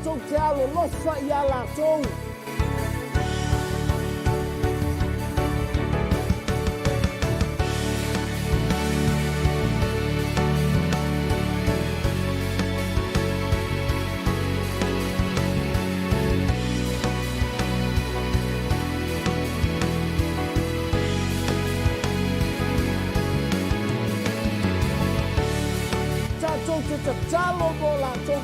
Tatou te alolofa iā latou. Tatou te tatalo mo latou.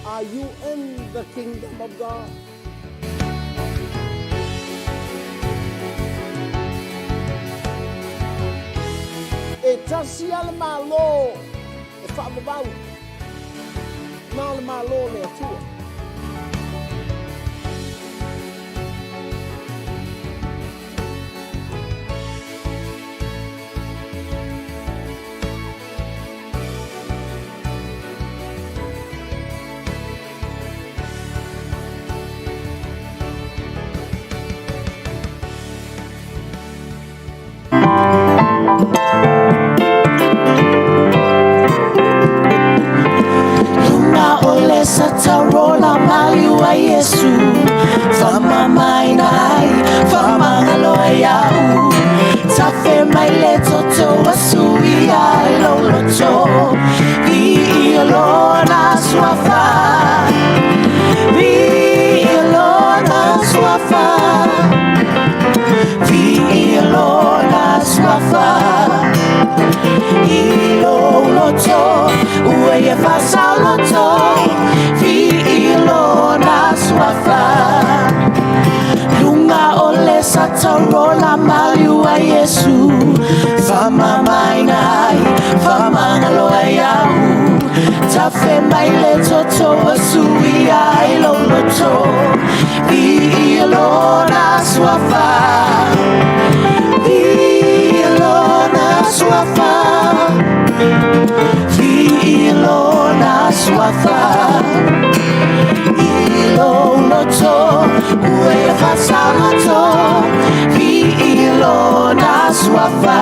Are you in the kingdom of God? E tasi lava le Malo e faavavau, na o le Malo o le Atua. Luga o le satarola maliu a Iesu Faamamaina ai, faamagalo ai au Tafe mai le toto ua suia ai lou loto Viia lona suafa Viia lona suafa Viia lona suafa I lou loto ua ia faasaoloto Viia lona suafa Luga o le satarola maliu a Iesu Faamamaina ai, faamagalo ai au Tafe mai le toto ua suia ai lou loto Viia lona suafa Viia lona suafa Viia lona suafa I lou loto ua ia faasaoloto Viia lona suafa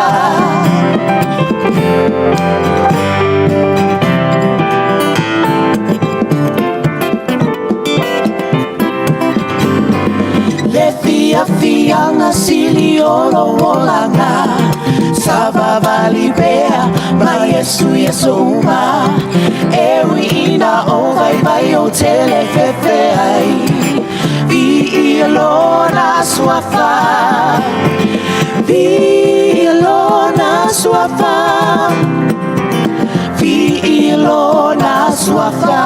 Le fiafiaga sili o lou olaga Savavali pea ma Iesu i aso uma E ui ina ou vaivai ou te le fefe ai Viia lona suafa Viia lona suafa Viia lona suafa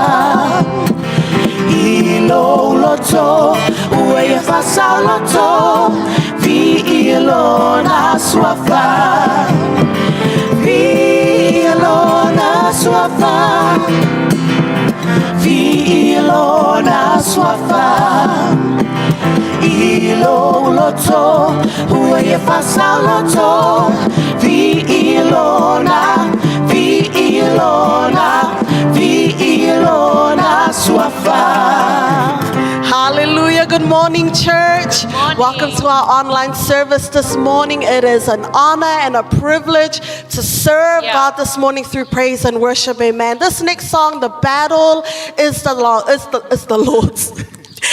I lou loto ua ia faasaoloto Viia lona suafa Viia lona suafa Viia lona suafa I lou loto ua ia faasaoloto Viia lona Viia lona Viia lona suafa Hallelujah. Good morning, church. Good morning. Welcome to our online service this morning. It is an honor and a privilege to serve God this morning through praise and worship. Amen. This next song, The Battle is the, Lo- is the, is the Lord's.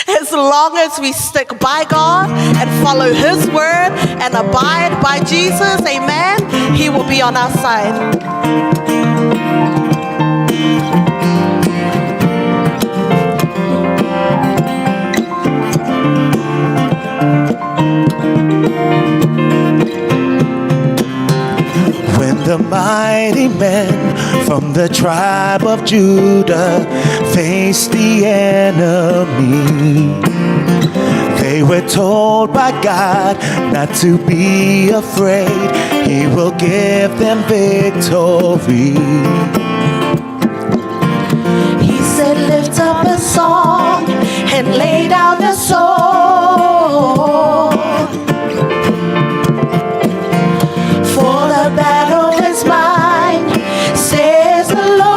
As long as we stick by God and follow His word and abide by Jesus, amen, He will be on our side. When the mighty men from the tribe of Judah faced the enemy, they were told by God not to be afraid. He will give them victory. He said, Lift up a song and lay down the sword. For the battle is mine, says the Lord.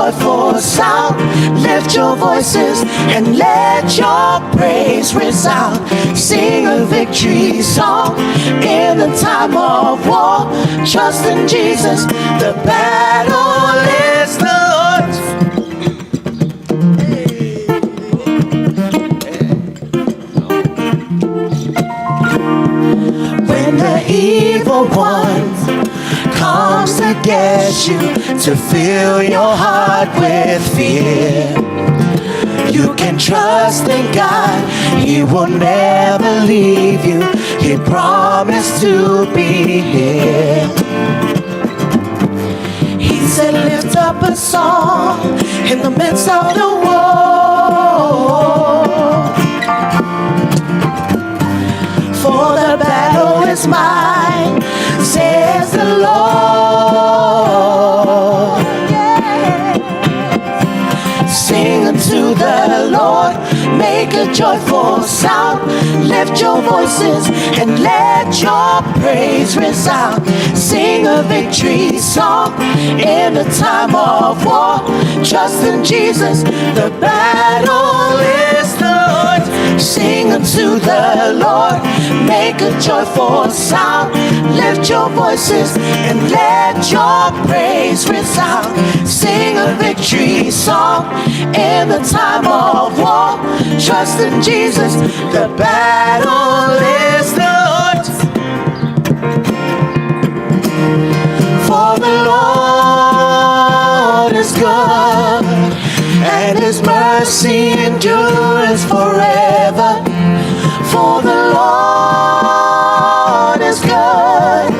joyful sound. Lift your voices and let your praise resound. Sing a victory song in the time of war. Trust in Jesus, the battle is the Lord's. When the evil one comes to get you, to fill your heart with fear, you can trust in God, He will never leave you. He promised to be here. He said, Lift up a song in the midst of the war. For the battle is mine, says the Lord. Sing unto the Lord, make a joyful sound. Lift your voices and let your praise resound. Sing a victory song in the time of war. Trust in Jesus, the battle is the Lord's. Sing unto the Lord, make a joyful sound. Lift your voices and let your praise resound. Sing a victory song in the time of war. Trust in Jesus, the battle is the Lord's. For the Lord is good, and his mercy endures forever. For the Lord is good,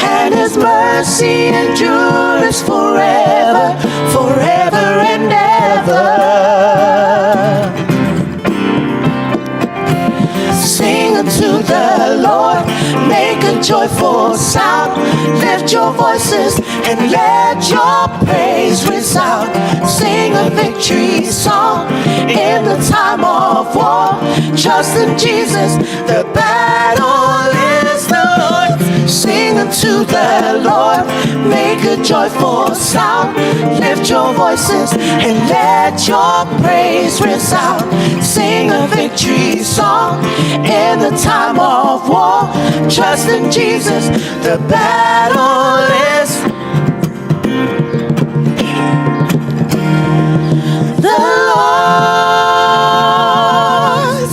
and his mercy endures forever, forever and ever. Sing unto the Lord, make a joyful sound. Lift your voices and let your praise resound. Sing a victory song in the time of war. Trust in Jesus, the battle is the Lord. Sing unto the Lord, make a joyful sound. Lift your voices and let your praise resound. Sing a victory song in the time of war. Trust in Jesus, the battle is the Lord's.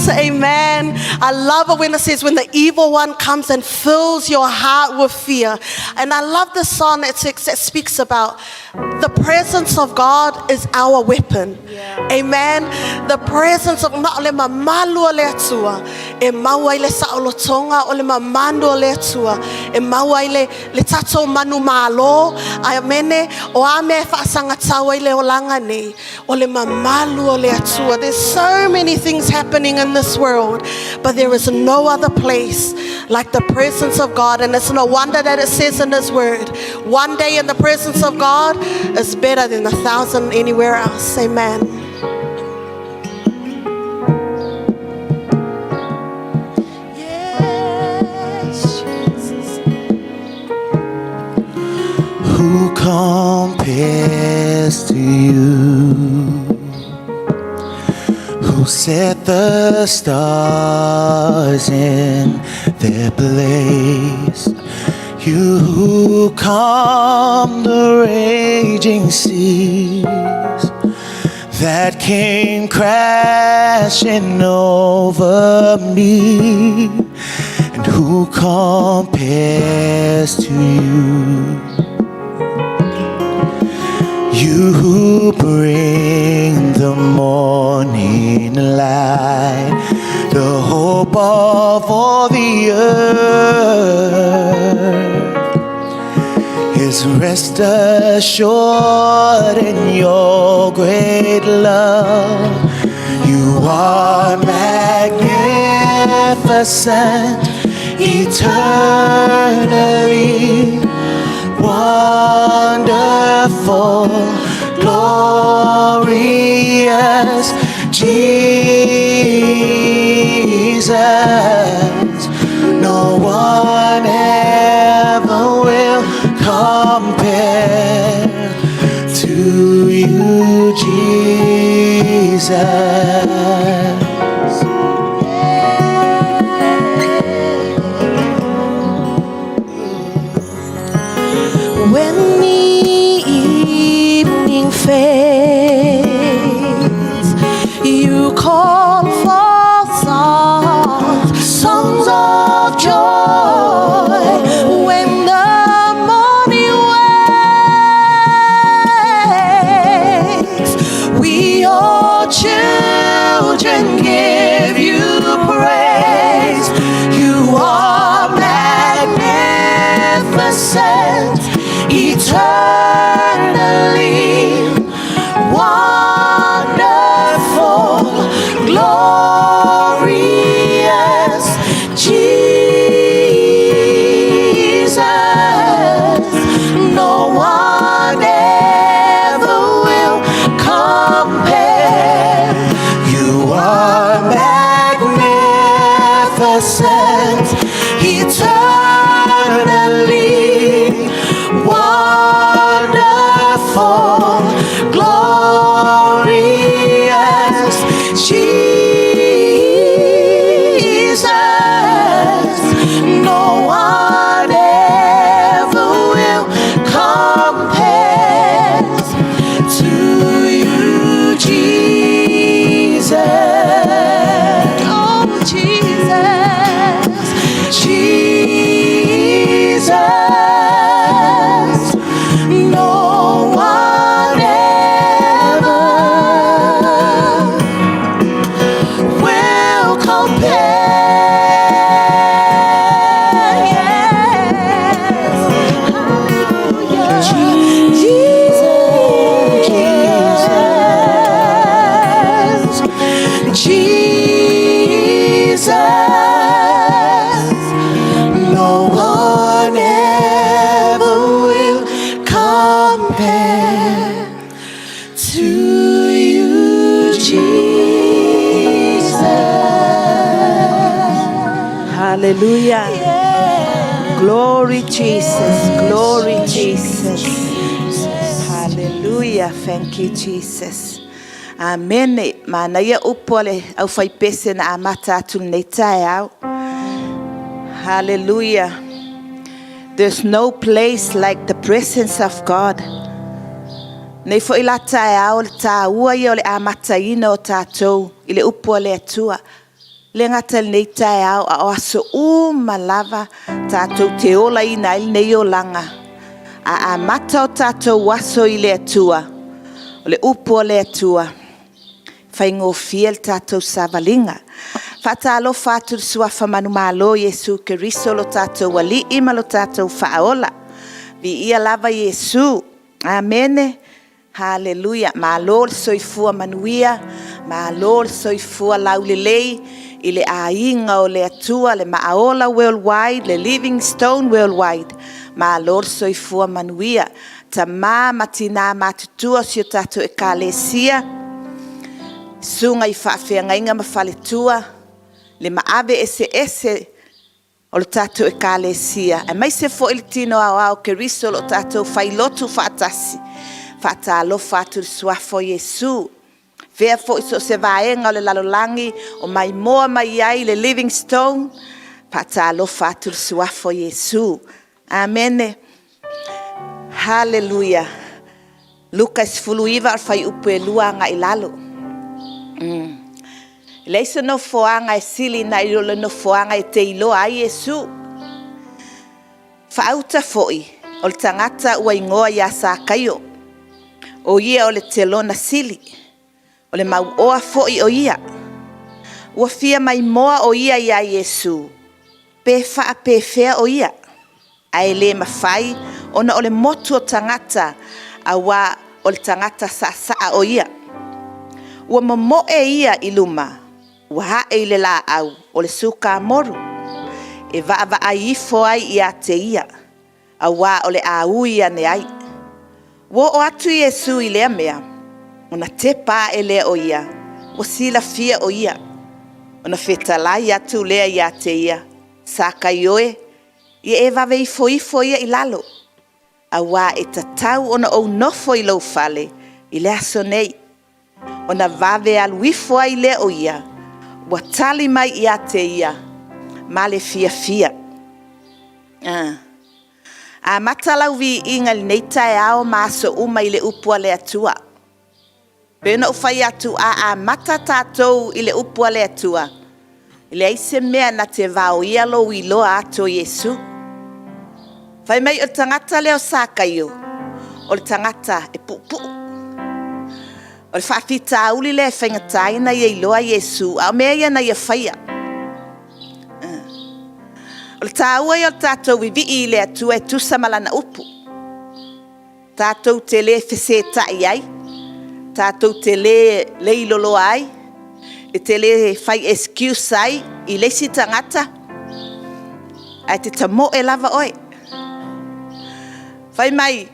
Amen. I love it when it says, when the evil one comes and fills your heart with fear. And I love the song that speaks about the presence of God is our weapon. Amen. The presence of na o le mamalu o le Atua e maua i le saolotoga o le mamalu o le Atua e maua i le, le tatou manumalo. Amene. O a mea e faasagatau ai le olaga nei o le mamalu o le Atua. There's so many things happening in this world, but there is no other place like the presence of God. And it's no wonder that it says in His Word, one day in the presence of God is better than 1,000 anywhere else. Amen. Yes, Jesus. Who compares to you? Who set the stars in their place? You who calm the raging seas that came crashing over me, and who compares to you? You who bring the morning light, the hope of all the earth, is rest assured in your great love. You are magnificent, eternally wonderful, glorious Jesus. No one ever will compare to you. When the evening fades, you call for songs, songs of joy. When the morning wakes, we your children give you praise. You are magnificent, eternally wonderful, glorious Jesus. No one ever will compare. You are magnificent, eternally wonderful, glorious Jesus. No one ever will compare to you, Jesus. Oh, Jesus, Jesus. No one ever will compare. Yes. Hallelujah. Jesus, Jesus, Jesus. No one ever will compare to you, Jesus. Hallelujah. Glory Jesus. Glory Jesus. Hallelujah. Thank you, Jesus. Amene. Manaia upu a le aufaipese na amata atu lenei taeao. Hallelujah. There's no place like the presence of God. Nei foʻi la taeao le tāua ia o le amataina o tatou i le upu a le Atua. Le gata lenei taeao a o aso uma lava tatou te olaina ai lenei olaga. A amata o tatou aso i le Atua, o le upu a le Atua, faigofie le tatou savaliga. Faatalofa atu i le suafa manumalo Iesu Keriso lo tatou Alii ma lo tatou Faaola. Viia lava Iesu. Amene. Haleluia. Malo le soifua manuia, malo le soifua laulelei i le aiga o le Atua, le Maaola Worldwide, le Living Stone Worldwide. Malo le soifua manuia. Tama ma tina matutua o si o tatou Ekalesia, susuga i faafeagaiga ma faletua, le maave eseese o le tatou Ekalesia, aemaise foi le tino aoao Keriso o lo o tatou failotu faatasi. Faatalofa atu i le suafa o Iesu. Fea foi so o se vaega o le lalolagi o maimoa mai ai le Living Stone, faatalofa atu i le suafa o Iesu. Amene. Haleluia. Luka 19 o le fuaiupu e 2 agai i lalo. E leai se nofoaga e sili nai lo le nofoaga e te iloa ai Iesu. Faauta foi o le tagata ua igoa ia Sakaio, o ia o le telona sili, o le mauoa foi o ia. Ua fia maimoa o ia iā Iesu, pe faapefea o ia, ae le mafai ona o le motu o tagata, auā o le tagata saasaa o ia. Ua momoe ia i luma, ua ae i le laau o le sukamoru, e vaavaai ifo ai ia te ia, auā o le a ui ane ai. Ua oo atu Iesu i lea mea, ona tepa ae lea o ia, ua silafia o ia. Ona fetalai atu lea ia te ia, Sakaio e, ia e vave ifoifo ia i lalo, auā e tatau ona ou nofo i lou fale i le aso nei. Ona vave alu ifo ai lea o ia, ua tali mai ia te ia ma le fiafia. Amata lau viiga i lenei taeao ma aso uma i le upu a le Atua. E pei ona ou fai atu, a amata tatou i le upu a le Atua, e leai se mea na te vaoia lou iloa atu o Iesu. Fai mai o le tagata lea o Sakaio, o le tagata e puupuu. O le faafitauli lea e faigata ai ona ia iloa Iesu, a o mea ia na ia faia. O le taua ia o le tatou vivii i le Atua e tusa ma Lana upu, tatou te le fesetai ai, tatou te le leiloloa ai, e te le fai excuse ai i le isi tagata, ae te tamoe lava oe. Fai mai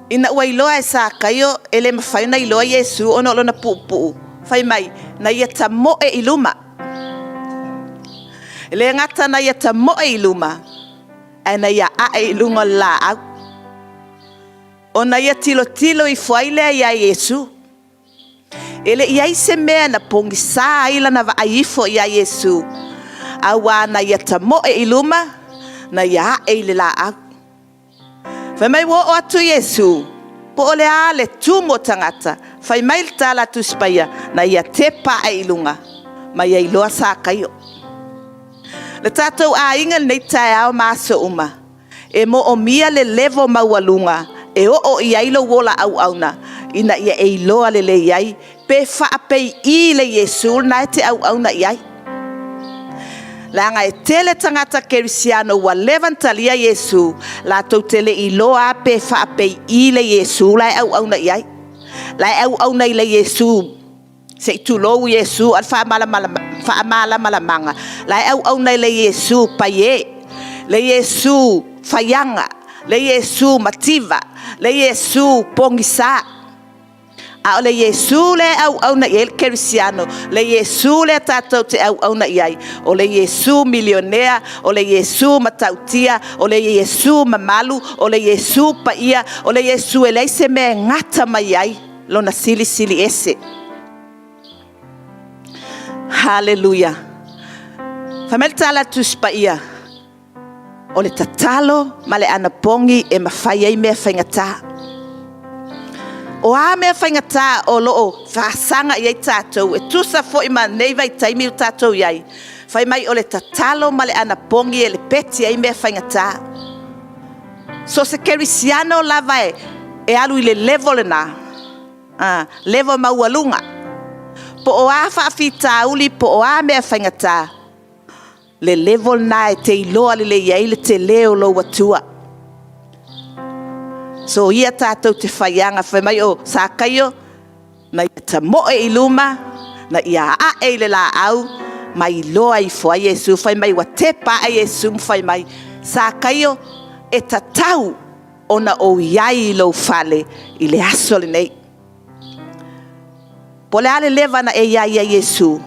ina ua iloa e Sakaio e le mafai ona iloa Iesu ona o lona puupuu, fai mai na ia tamoe i luma. E le gata ina ia tamoe i luma, ae na ia ae i luga o le laau, ona ia tilotilo ifo ai lea ia Iesu. E le i i ai se mea na pogisa ai lana vaai ifo ia Iesu, aua na ia tamoe i luma, na ia ae i le laau. Fai mai ua oo atu Iesu, po o le a le tumu o tagata, fai mai le tala a le Tusi Paia, na ia tepa ae i luga ma ia iloa Sakaio. Le tatou aiga i lenei taeao ma aso uma, e moomia le level maualuga e oo i ai lou ola auauna ina ia e iloa lelei ai pe faapei i le Iesu lena e te auauna i ai. Leaga e tele tagata kerisiano ua leva ona talia Iesu, latou te le i iloa lava pe faapei le Iesu la e auauna i ai. O la e auauna i le Iesu se i tulou Iesu, a o le faamalamalamaga, o la e auauna i le Iesu paiē, le Iesu faiaga, le Iesu mativa, le Iesu pogisa. A o le Iesu lea e auauna i ai le kerisiano, le Iesu lea tatou te auauna i ai, o le Iesu milionea, o le Iesu matautia, o le Iesu mamalu, o le Iesu paia, o le Iesu e leai se mea e gata mai ai Lona Silisili Ese. Haleluia! Fai mai le tala a le Tusi Paia, o le tatalo ma le anapogi e mafai ai mea faigata. O a mea faigata o lo o faasaga i ai tatou e tusa foi ma lenei vaitaimi o tatou i ai, fai mai o le tatalo ma le anapogi e lepeti ai mea faigata. So o se kerisiano lava e alu i le level lena, level maualuga, po o a faafitauli po o a mea faigata, le level lena e te iloa lelei ai le tele o lou Atua. Soia tatou te faiaga, fai mai o Sakaio, na ia tamoe i luma, na ia ae i le laau ma iloa ifo ai Iesu. Fai mai ua tepa ae Iesu ma fai mai, Sakaio, e tatau ona ou i ai i lou fale i le aso lenei. Po o le a le leva na e i ai ia Iesu,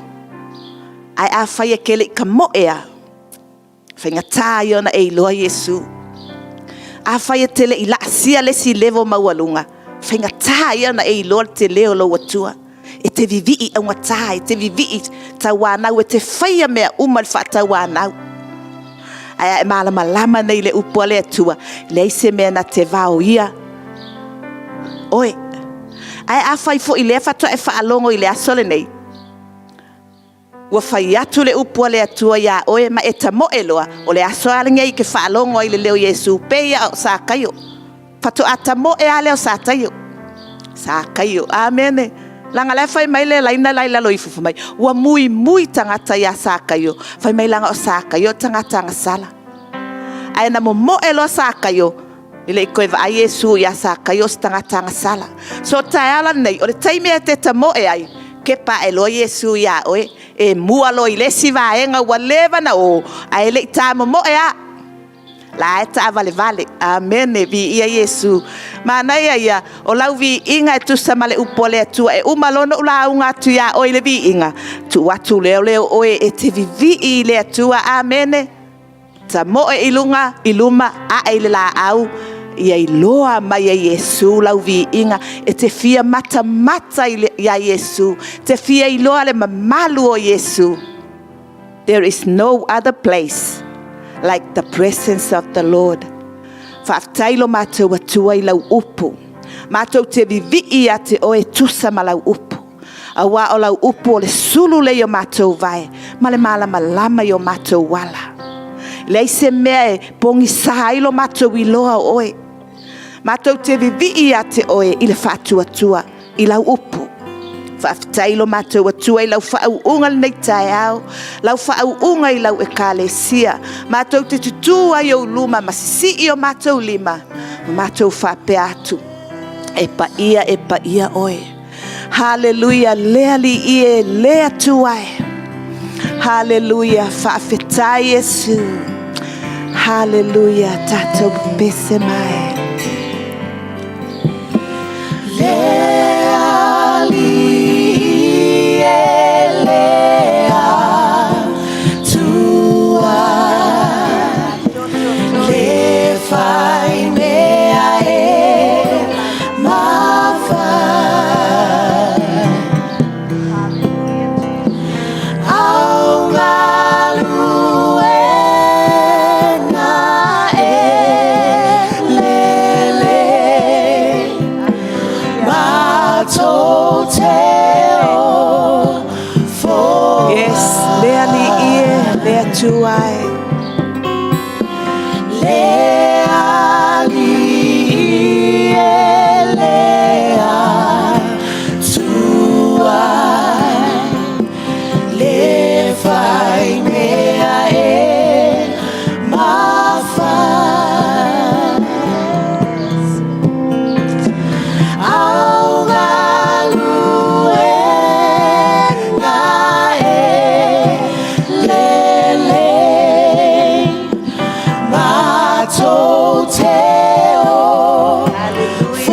ae afai e te le i tamoe lava, o le faigata ia ona e iloa Iesu. Afai e te le i laasia le isi level maualuga, o le faigata ia ona e iloa le tele o lou Atua. E te vivii augata, e te vivii tauanau, e te faia mea uma i le faatauanau. Ae a e malamalama nei i le upu a le Atua, e leai se mea na te vaoia oe. Ae afai foi o lea faatoa e faalogo i le aso lenei, ua fai atu le upu a le Atua ia oe ma e tamoe loa, o le aso lava lenei e te faalogo ai i le leo o Iesu, e pei lava o Sakaio. Faatoa tamoe lava lea o Sakaio. Amene. Leaga o la e fai mai le laina la e i lalo ifo, fai mai, ua muimui tagata ia Sakaio, fai mai leaga o Sakaio o le tagata agasala. Ae na momoe loa Sakaio, e le i toe vaai Iesu ia Sakaio o se tagata agasala. So o le taeao la lenei, o le taimi e te tamoe ai, tepa ae loa Iesu ia oe, e mua loa i le isi vaega ua leva ona o, ae le i ta momoe lava, o la e taavalevale. Amene. Viia Iesu. Manaia ia o lau viiga e tusa ma le upu a le Atua. E uma loa ona ou lauga atu ia oe i le viiga, tuu atu loa lea o oe e te vivii i le Atua. Amene. Tamoe i luga i luma, ae i le laau. Ia iloa mai e Iesu lau viiga. E te fia matamata ia Iesu, e te fia iloa le mamalu o Iesu. There is no other place like the presence of the Lord. Faafetai lo matou Atua i lau upu. Matou te vivii ia te oe e tusa ma lau upu. Aua o lau upu o le sulu lea i o matou vae ma le malamalama i o matou ala. E leai se mea e pogisa ai lo matou iloa o oe. Matou te vivii ia te oe i le faatuatua i lau upu. Faafetai i lo matou Atua i lau faauuga i lenei taeao, lau faauuga i lau Ekalesia. Matou te tutu ai i ou luma ma sisii o matou lima ma matou faapea atu, E paia, e paia oe. Haleluia, le Alii e, le Atua e. Haleluia, faafetai Iesu. Haleluia, tatou pepese mai. Le Alii e le Atua, le fai mea e mafai. Au galuega e lelei, matou te o Yes, le Alii e, le Atua e. Le Alii e le Atua, le fai mea e mafai. Au galuega e lelei, matou te o E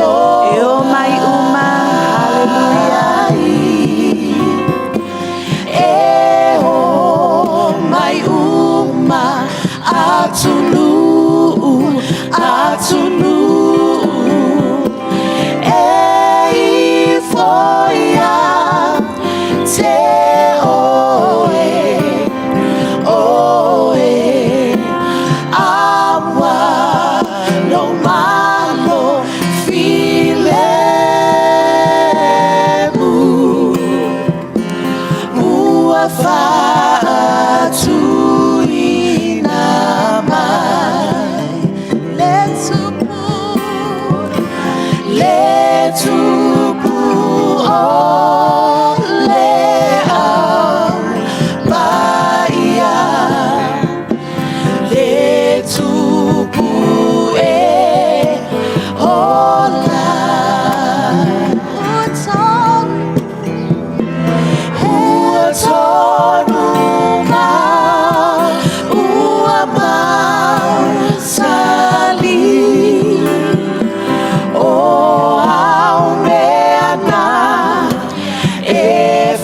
o mai uma, haleluia. E o mai uma atunuu, atunuu e ifo ia te oe, oe aua no malo filemu. Ua faatuina mai le tupu, le tupu o le au paia, le tupu e ola. Ua tonu ma ua mausali o au mea na e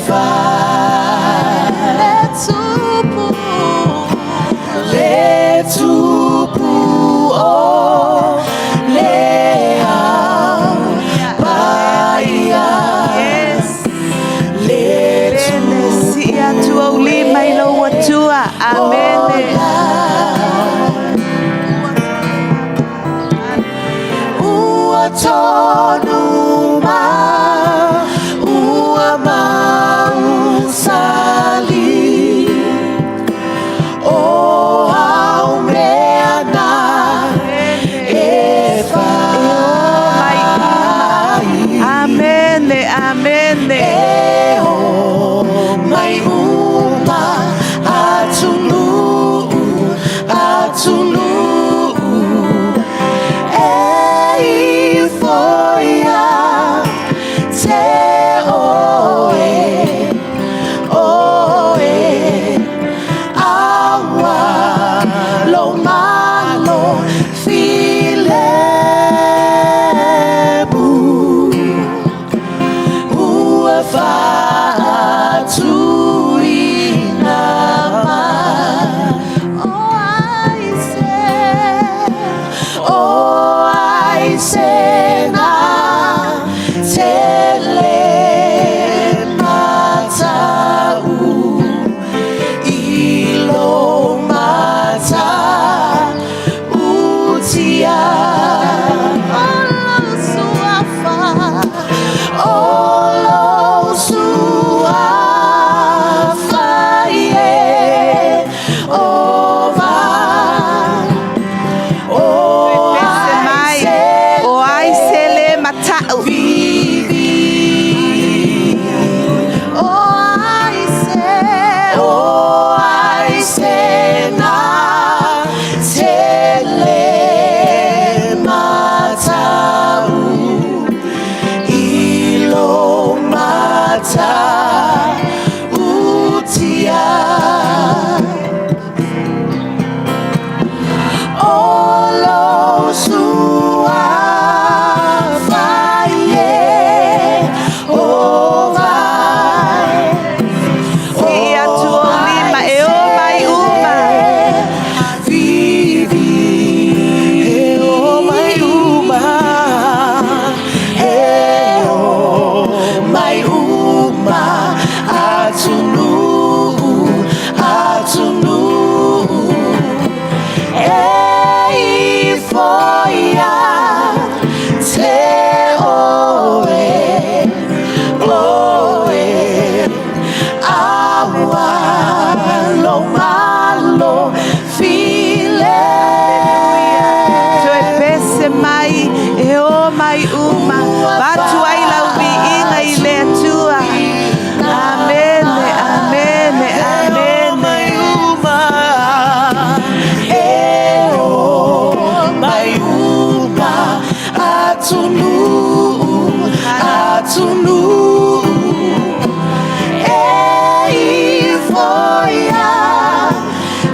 fai. Le tupu, le tupu o le au paia. Yes. Le sii atu ou lima i lou Atua. Amene. Ua tonu ma ua mausali o au mea na e fai. Amene, amene. E o mai uma atunuu, atunuu e ifo ia.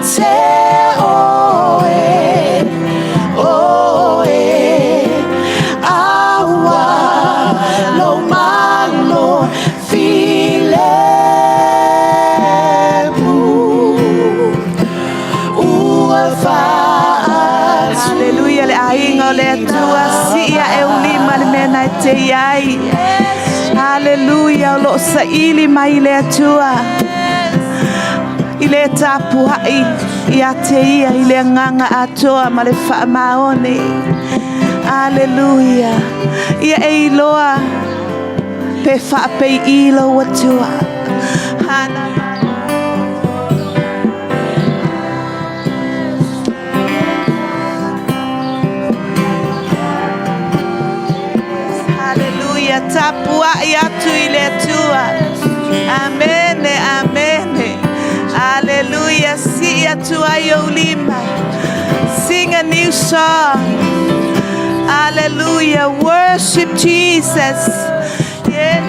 te oe, oe, aua lo malo filemu. Ua faatu. Haleluia le aiga o le Atua, sii ae ou lima le mea na e te i ai. Haleluia, o loo saili mai le Atua i le tapuai ia te ia i le agaga atoa ma le faamaoni. Haleluia. Ia e iloa pe faapei lou Atua. Hana. Haleluia. Tapuai atu i le Atua. Amene, amene. Haleluia. Sii atu ai ou lima. Sing a new song. Hallelujah. Worship Jesus. Yeah.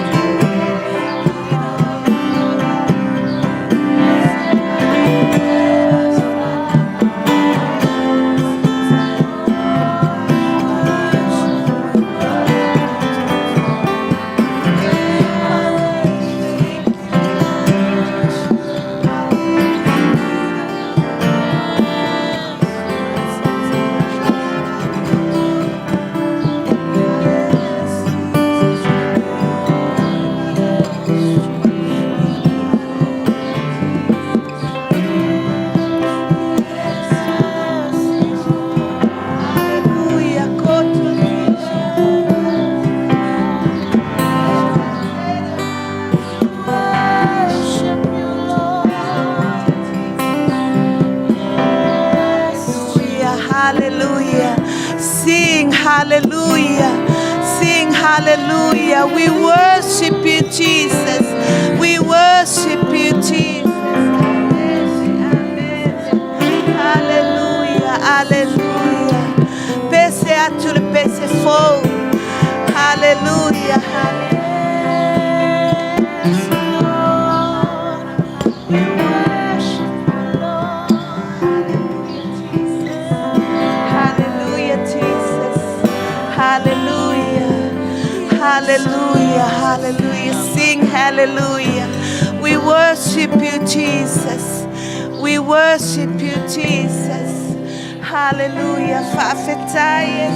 Hallelujah. Hallelujah, hallelujah. Sing hallelujah. Sing hallelujah. We worship you, Jesus. We worship you, Jesus. Amen. Hallelujah, hallelujah. Pese atu le pese fou. Hallelujah, hallelujah. Hallelujah, Jesus. Hallelujah. Hallelujah. Hallelujah. Sing hallelujah. We worship you, Jesus. We worship you, Jesus. Hallelujah. Faafetai.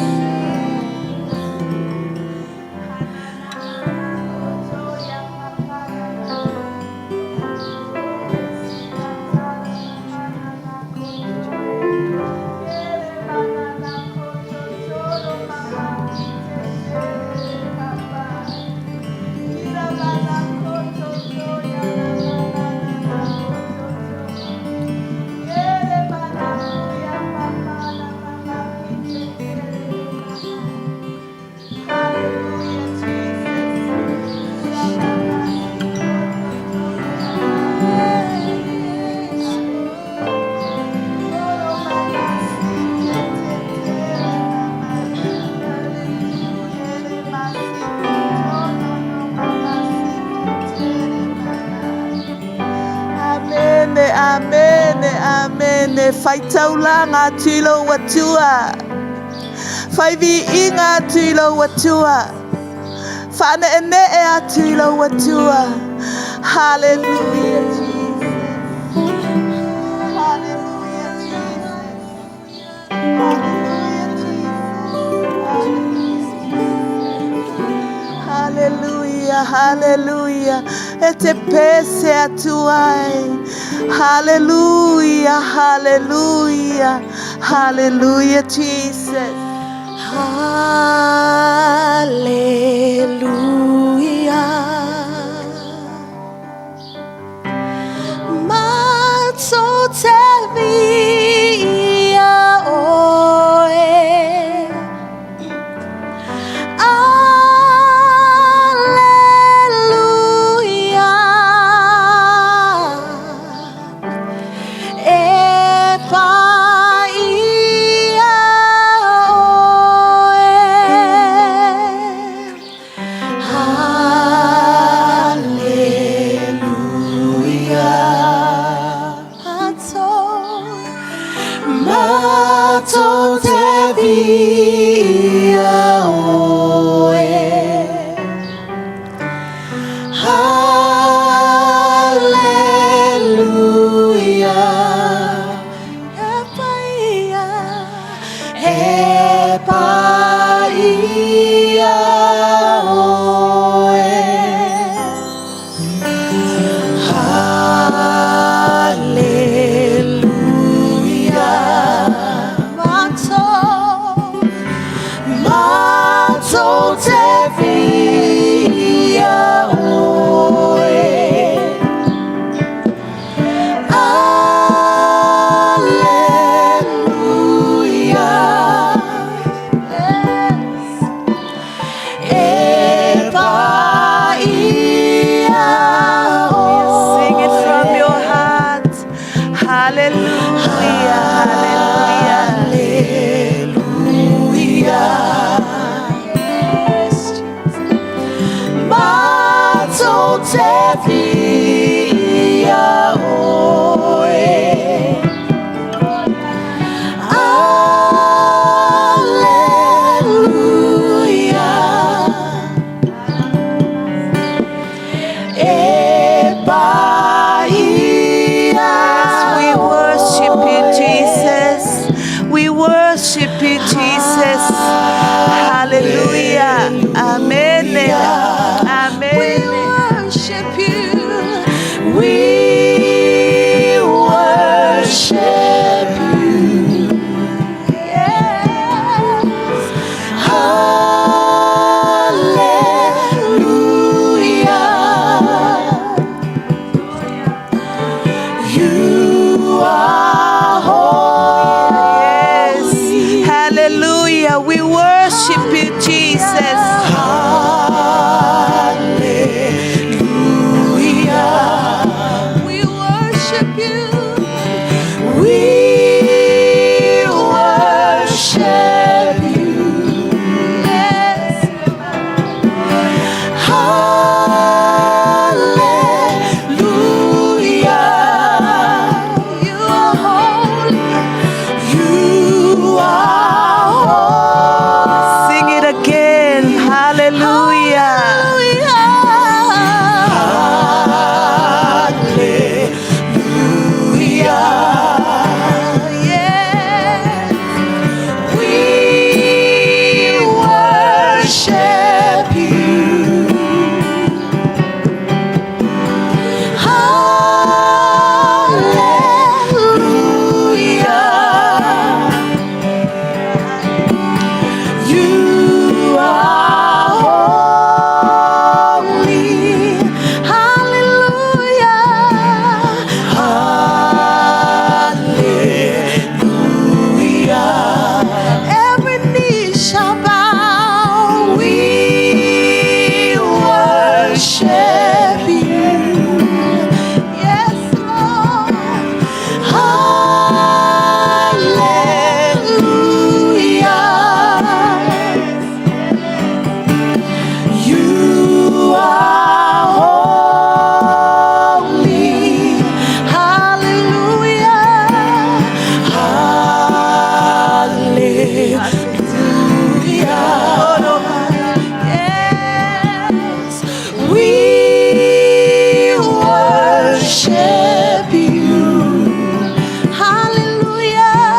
Amene, amene, amene. Faitaulaga atu i lou Atua. Faiviiga atu i lou Atua. Faaneenee atu i lou Atua. Hallelujah, Jesus. Hallelujah, Jesus. Hallelujah, Jesus. Hallelujah, hallelujah. E te pese atu ai. Hallelujah, hallelujah, hallelujah, Jesus. Hallelujah. Matou te viia oe. Aleluia. E paia oe. Matou te viia oe. Haleluia. E paia, e paia oe. Haleluia. Matou, matou te viia oe. Aleluia. E paia oe. Sing it from your heart. Hallelujah. Hallelujah. Hallelujah. Matou te viia oe. Aleluia. E paia We worship you, Jesus. We worship you, Jesus. Hallelujah. Amen. Amen. We worship you. We worship you. Yes. Hallelujah. You are Yes. holy. Hallelujah. We worship you, Jesus. Hallelujah. We worship you. We worship you. Yes. Hallelujah. You are holy. You are holy. Sing it again. Hallelujah. Hallelujah. Yes. We worship you. Hallelujah. You are holy. Hallelujah. Hallelujah. Every knee shall bow. We worship you. Yes, Lord. Hallelujah. You are holy. Hallelujah. Hallelujah. Yes. We worship you. Hallelujah.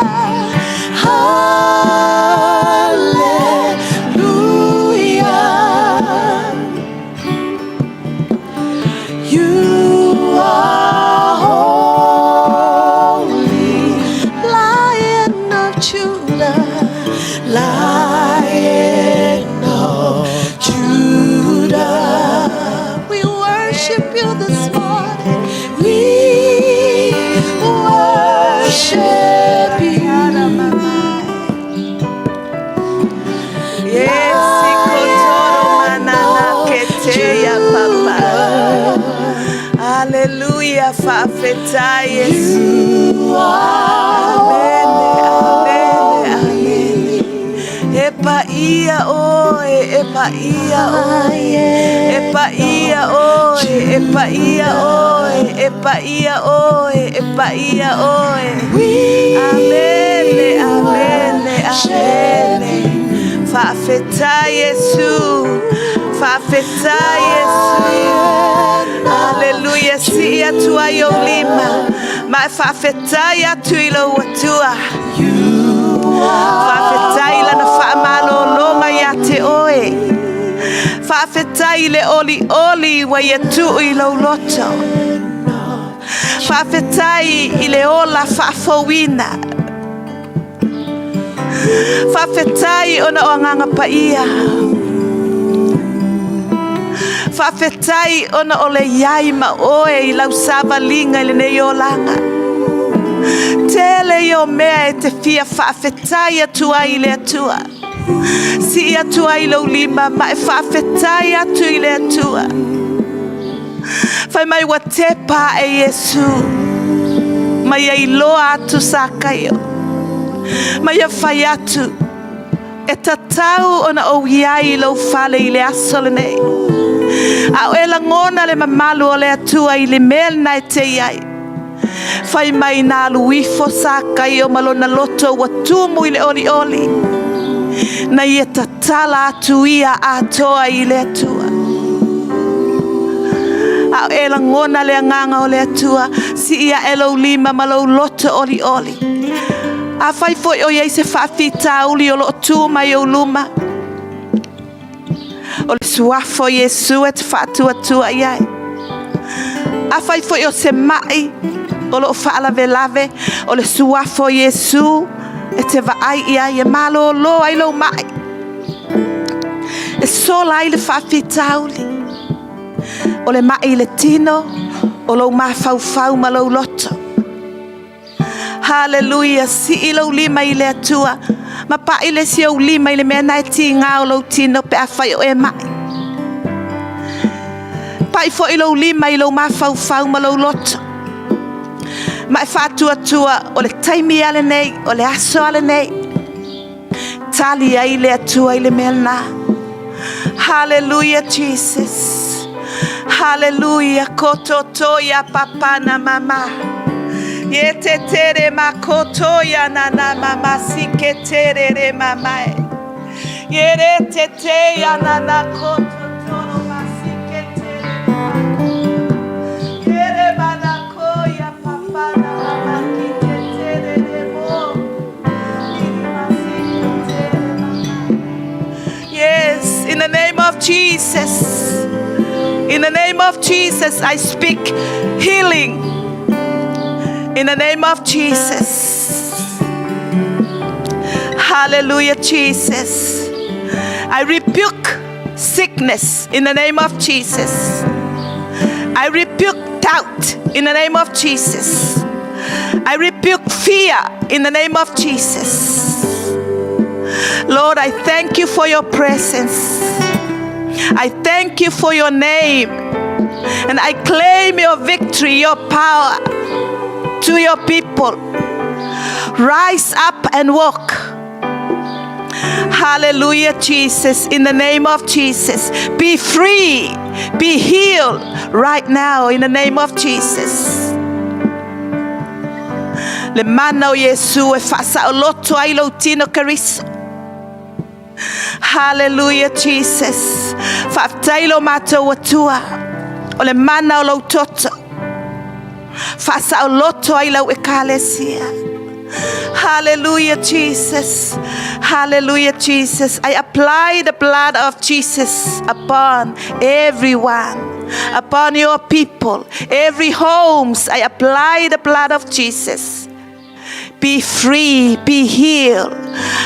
Hallelujah. You are holy, Lion of Judah. Lion of Judah. We worship you this morning. We worship you. Yes. Ikotoro manana keteya papa. Hallelujah. Fa'afetai Yesu. You are Amen. Amen. Amen. E paia oe, e paia oe. E paia oe, e paia oe, e paia oe, e paia oe. We Amen. Faafetai Iesu, faafetai Iesu. Aleluia, sii atu ai ou lima, ma e faafetai atu i lou Atua. Faafetai i Lana faamalologa ia te oe. Faafetai i le olioli ua ia tuu i lou loto. Faafetai i le ola faafouina. Faafetai ona o agaga paia. Faafetai ona o le i ai ma oe i lau savaliga i lenei olaga. Tele ia o mea e te fia faafetai atu ai i le Atua. Sii atu ai lou lima ma e faafetai atu i le Atua. Fai mai ua tepa ae Iesu ma ia iloa atu Sakaio, ma ia fai atu, E tatau ona ou i ai i lou fale i le aso lenei. A o e lagona le mamalu o le Atua i le mea lena e te i ai. Fai mai na alu ifo Sakaio ma lona loto ua tumu i le olioli, na ia tatala atu ia atoa i le Atua. A o e lagona le agaga o le Atua, sii ae lou lima ma lou loto olioli. Afai foi o i ai se faafitauli o lo o tu mai ou luma, o le suafa o Iesu e te faatuatua i ai. Afai foi o se mai o lo o faalavelave, o le suafa o Iesu e te vaai i ai e malolo ai lou mai, e sola ai le faafitauli. O le mai i le tino, o lou mafaufau ma lou loto. Haleluia! Sii lou lima i le Atua ma pai le isi ou lima i le mea na e tiga o lou tino pe afai o e mai. Pai foi lou lima i lou mafaufau ma lou loto. Ma e faatuatua o le taimi lava lenei, o le aso lava lenei. Tali ai le Atua i le mea lena. Haleluia Jesus. Haleluia koto ia papa na mama. Ye te tere ma koto ia na na mama si ke tere re mama e. Ye re te te ia na na koto toro ma si ke tere re mama. Ye re mana ko ia papa na mama ki te tere re mo. Yes, in the name of Jesus. In the name of Jesus, I speak healing. In the name of Jesus. Hallelujah, Jesus. I rebuke sickness in the name of Jesus. I rebuke doubt in the name of Jesus. I rebuke fear in the name of Jesus. Lord, I thank you for your presence. I thank you for your name. And I claim your victory, your power to your people. Rise up and walk. Hallelujah, Jesus. In the name of Jesus. Be free. Be healed right now in the name of Jesus. Le mana o Iesu e faasaoloto ai lou tino Keriso. Hallelujah, Jesus. Faafetai lo matou Atua. O le mana o lou toto. Faasaoloto ai lau ekalesia. Hallelujah, Jesus. Hallelujah, Jesus. I apply the blood of Jesus upon everyone, upon your people, every homes. I apply the blood of Jesus. Be free, be healed.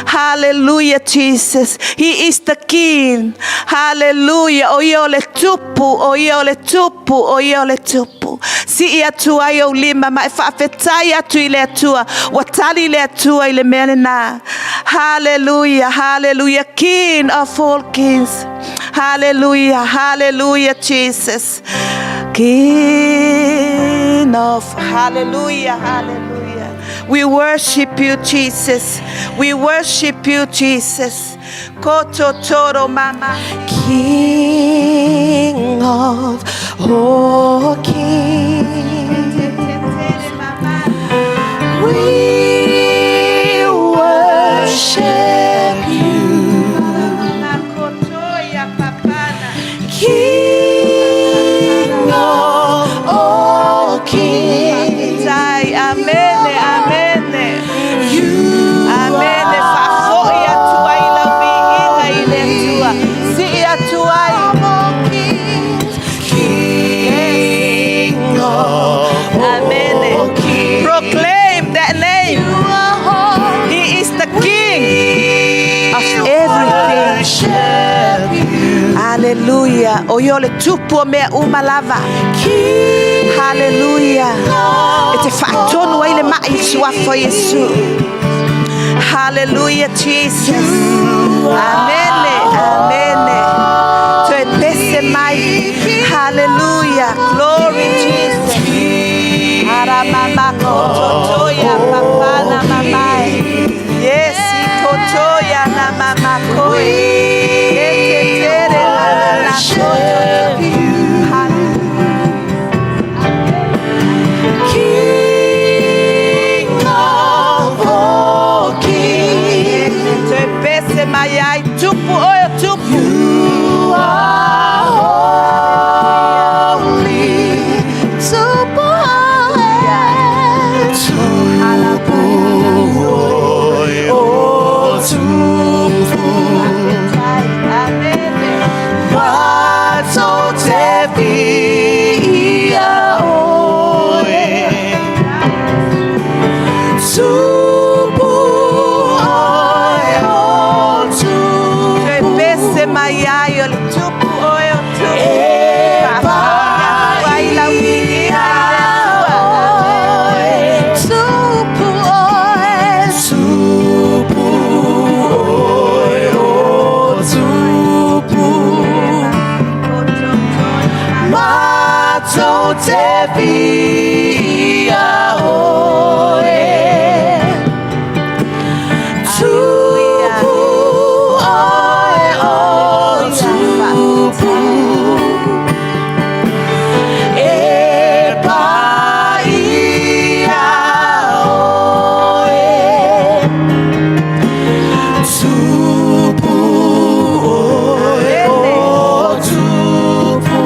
Hallelujah, Jesus. He is the King. Hallelujah. O ia o le tupu, o ia o le tupu, o ia o le tupu. Sii atu ai ou lima ma e faafetai atu i le Atua. Ua tali le Atua i le mea lena. Hallelujah, hallelujah. King of all kings. Hallelujah, hallelujah, Jesus. King of, hallelujah, hallelujah. We worship you, Jesus. We worship you, Jesus. Koto toro mama. King of all kings, we worship you. Haleluia. O ia o le Tupu o mea uma lava. Haleluia. E te faatonu ai le mai i le suafa o Iesu. Haleluia Jesus. Amene. Amene. Toe pese mai. Haleluia. Glory Jesus. Aramama kototoya papana mamae. Yes, ikotoya na mama koe. Etetere na na na kototo. King of all kings, Toe pese mai ai tupu oe o tupu. you are holy. Tupu tupu oe o tupu. Amene. Matou te viia oe. Tupu oe o Toe tupu. pese mai ai o le tupu oe o tupu. E Faafoi ai lau viiga i le Atua. oe. Tupu oe, tupu oe o tupu. Matou te viia oe. Tupu oe o tupu. E paia oe. Tupu oe o tupu.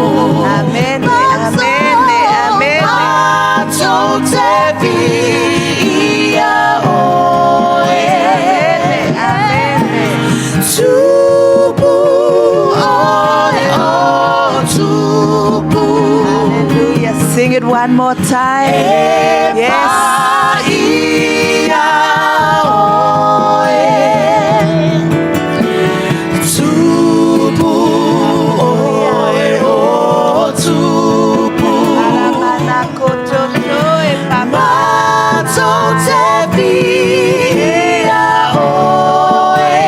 Amene, amene, amene. Matou te viia oe. Amene, amene. Tupu oe o tupu. Hallelujah. Sing it one more time. E Yes. paia oe. Tupu oe o tupu. Aramana kototo e papa. Matou te viia oe.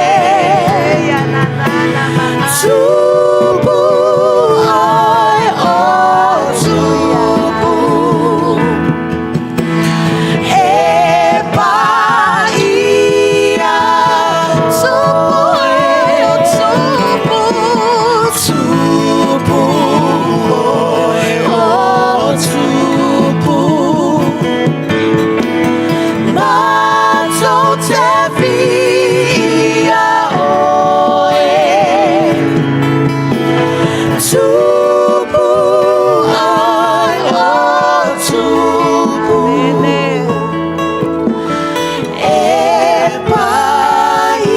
Ya na na na mama. Tupu oe o tupu. E paia tupu oe o tupu. Tupu oe o tupu. Matou te viia oe. Tupu oe o tupu. E paia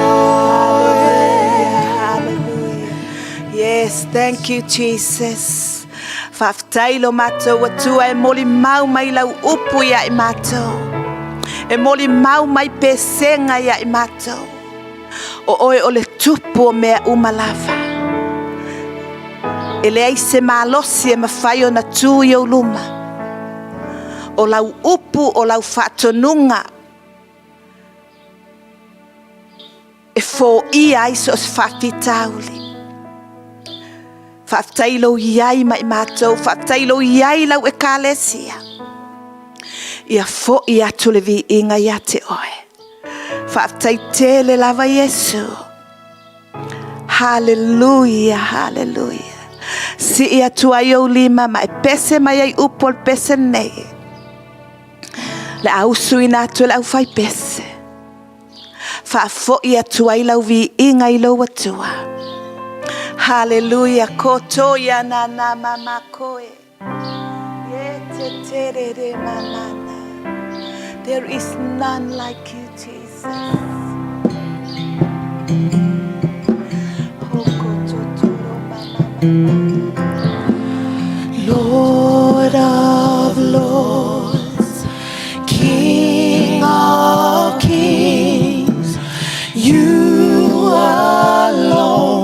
oe. Hallelujah. Yes, thank you, Jesus. Faafetai lo matou Atua e molimau mai lau upu ia i matou. E molimau mai pesega ia i matou. O oe o le tupu o mea uma lava. E leai se malosi e mafai ona tu i ou luma. O lau upu o lau faatonuga e foia ai so o se faafitauli. Faafetai lou iai ma i matou, faafetai lou iai lau ekalesia. Ia fo'i atu le viiga ia te oe. Faafetai tele lava Iesu. Haleluia, haleluia. Sii atu ai ou lima ma e pese mai ai upu o le pese nei. Le a usuina atu e le aufai pese. Faafoi atu ai lau viiga i lou Atua. Haleluia, koto ia na na mama koe. Ye te te re re mamana. There is none like you, Jesus. Hoko totoro mama mama. Lord of lords, King of kings, you alone.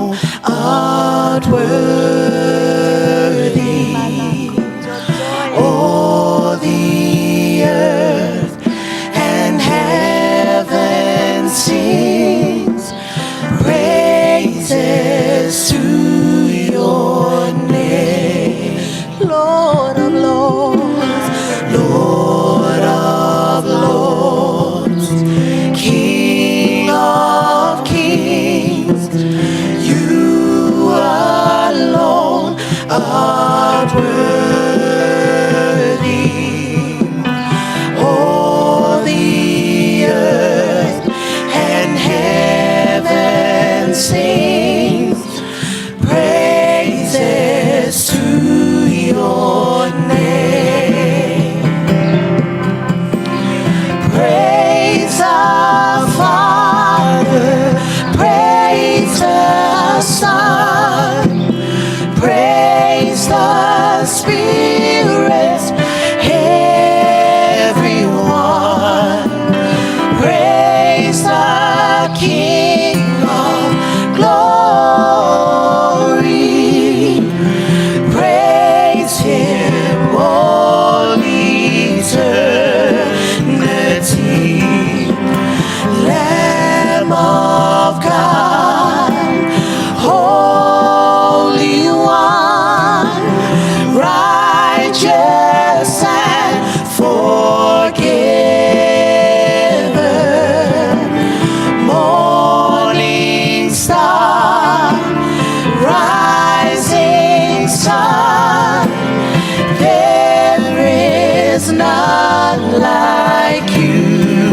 None like you.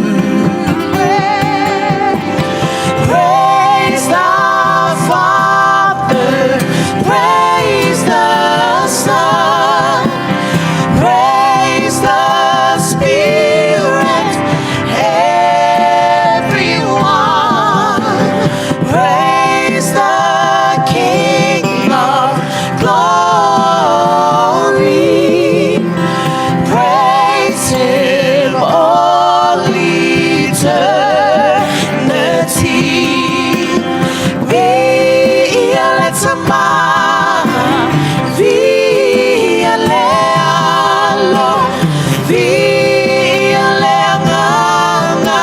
Praise the Father, praise the Son, praise the Spirit, everyone. Praise the King of glory. Praise Him all eternity. Via le Tama, via le Alo, via le Agaga,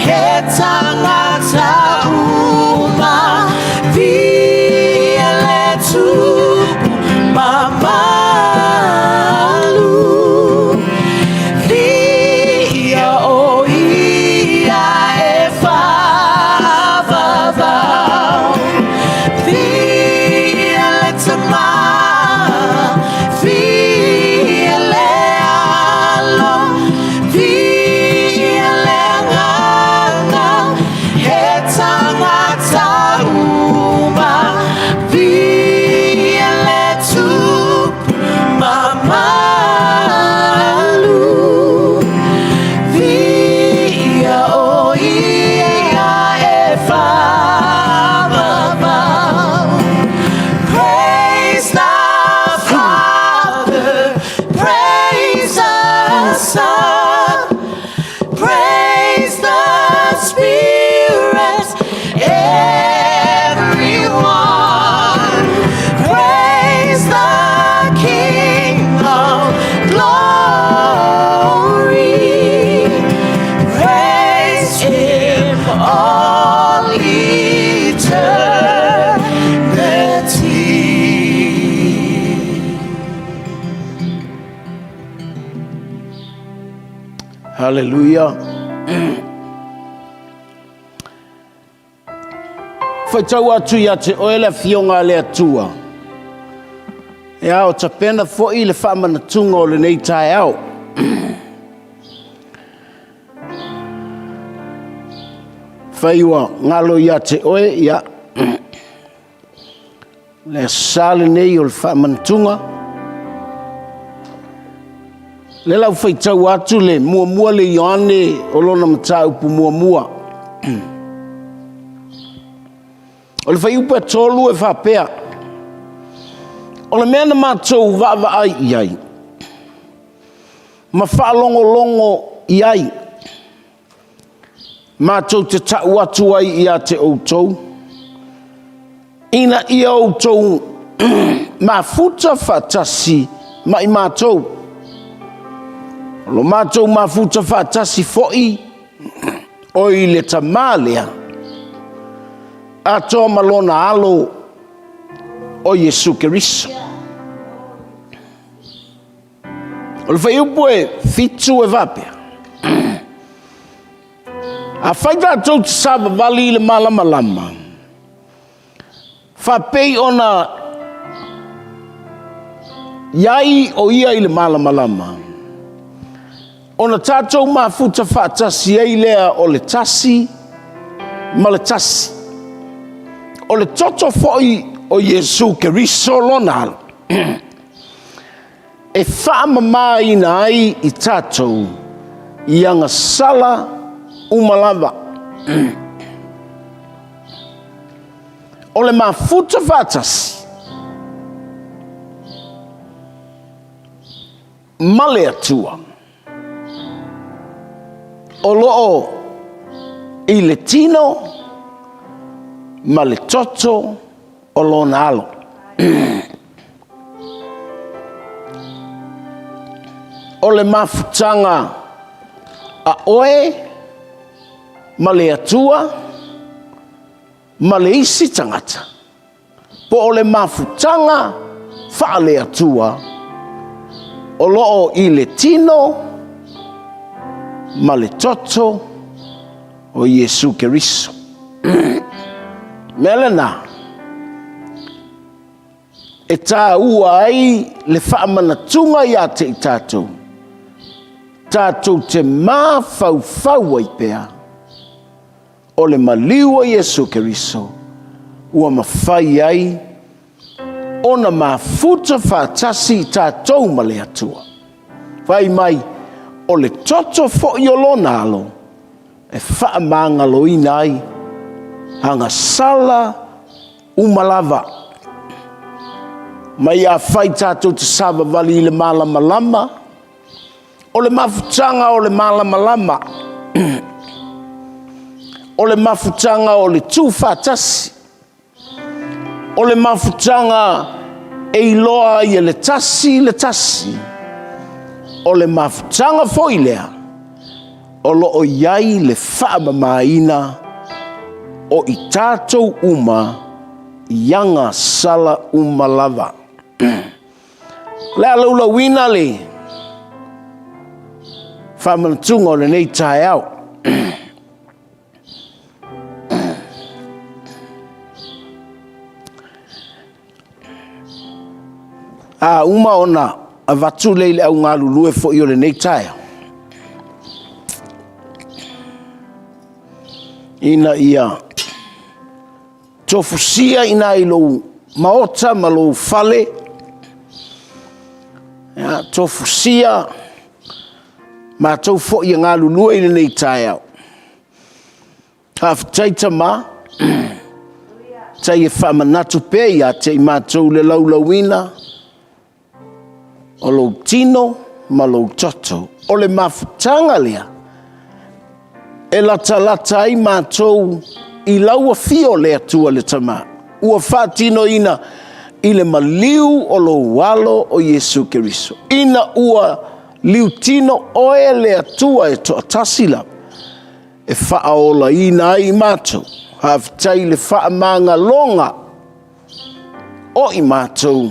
he tangata uma, via le Tupu mamalu. Via o ia e whaavavau. Via le Tama, via le Alo, via le Agaga, he tangata uma, via le Tupu mamalu. Via o ia e whaavavau. Praise the Father, praise the Son, praise the Spirit, everyone. Praise the King of glory. Praise Him all eternity. Haleluia. Faitau atu ia te oe le afioga a le Atua. Ia o tapena foi le faamanatuga o lenei taeao. Fai ua galo ia te oe, ia, le aso Sa lenei o le faamanatuga. Le lau faitau atu le muamua le Ioane o lona mataupu muamua. O le fuaiupu e 3 e faapea, O le mea na matou vaavaai i ai, ma faalogologo i ai, matou te tau atu ai ia te outou, ina ia outou mafuta faatasi ma i matou. O lo matou mafuta faatasi foi o i le Tamā lea, atoa ma lona Alo o Iesu Keriso. O le fuaiupu e 7 e faapea, Afai tatou te savavali i le malamalama, faapei ona i ai o ia i le malamalama, ona tatou mafuta faatasi ai lea o le tasi ma le tasi. O le toto foi o Iesu Keriso lona Alo, e faamamaina ai i tatou i agasala uma lava. O le mafuta faatasi ma le Atua o lo o i le tino ma le toto o lona alo. O le mafutaga a oe ma le Atua ma le isi tagata, po o le mafutaga faale-Atua o lo o i le tino ma le toto o Iesu Keriso. Mea lena e taua ai le faamanatuga ia te i tatou. tatou te mafaufau ai pea, o le maliu o Iesu Keriso ua mafai ai ona mafuta faatasi i tatou ma le Atua. Fai mai, o le toto foi o lona alo e faamagaloina ai agasala uma lava. Mai afai tatou te savavali i le malamalama, o le mafutaga o le malamalama, o le mafutaga o le tu faatasi, O le mafutaga e iloa ai e le tasi le tasi, o le mafutaga foi lea o lo o i ai le faamamaina o i tatou uma i agasala uma lava. O le a laulauina le faamanatuga o lenei taeao. A uma ona avatu lea i le au galulue foi o lenei taeao, ina ia tofusia i ina i lou maota ma lou fale, ia, tofusia matou foi e galulue i lenei taeao. Faafetai Tama, tai e faamanatu pea ia te i matou le laulauina o lou tino ma lou toto. O le mafutaga lea e latalata ai matou i lau afio o le Atua le Tama, ua faatinoina i le maliu o lou alo o Iesu Keriso, ina ua liutino oe le Atua e toatasi lava, e faaolaina ai i matou. Faafetai i le faamagaloga o i matou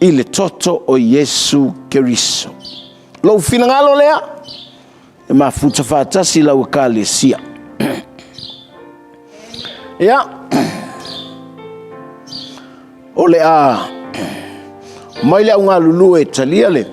i le toto o Iesu Keriso. Lou finagalo lea, e mafuta faatasi lau ekalesia. Ia, o le a mai le au galulue e talia le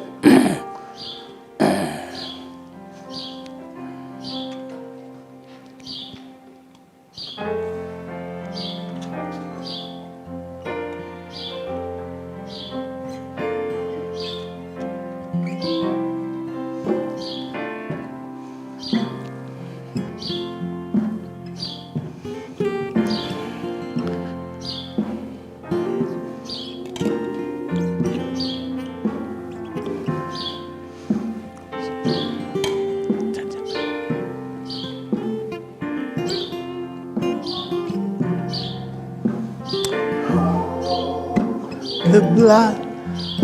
The blood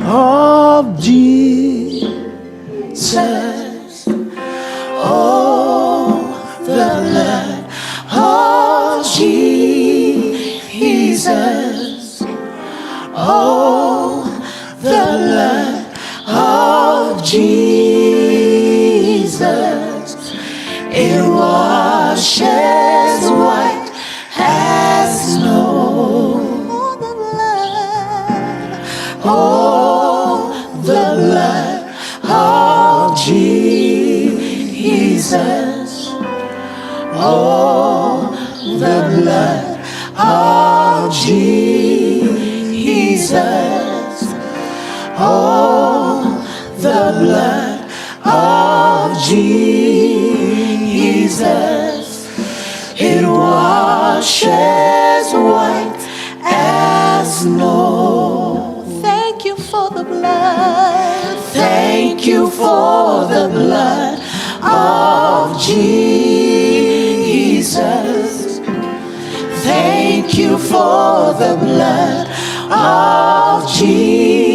of Jesus. Oh, the blood of Jesus. Oh, the blood of Jesus. It washes white as snow. Oh, the blood. Oh, the blood of Jesus. Oh, the blood of Jesus. Oh, the blood of Jesus. It washes white as snow. Thank you for the blood. Thank you for the blood of Jesus. Thank you for the blood of Jesus.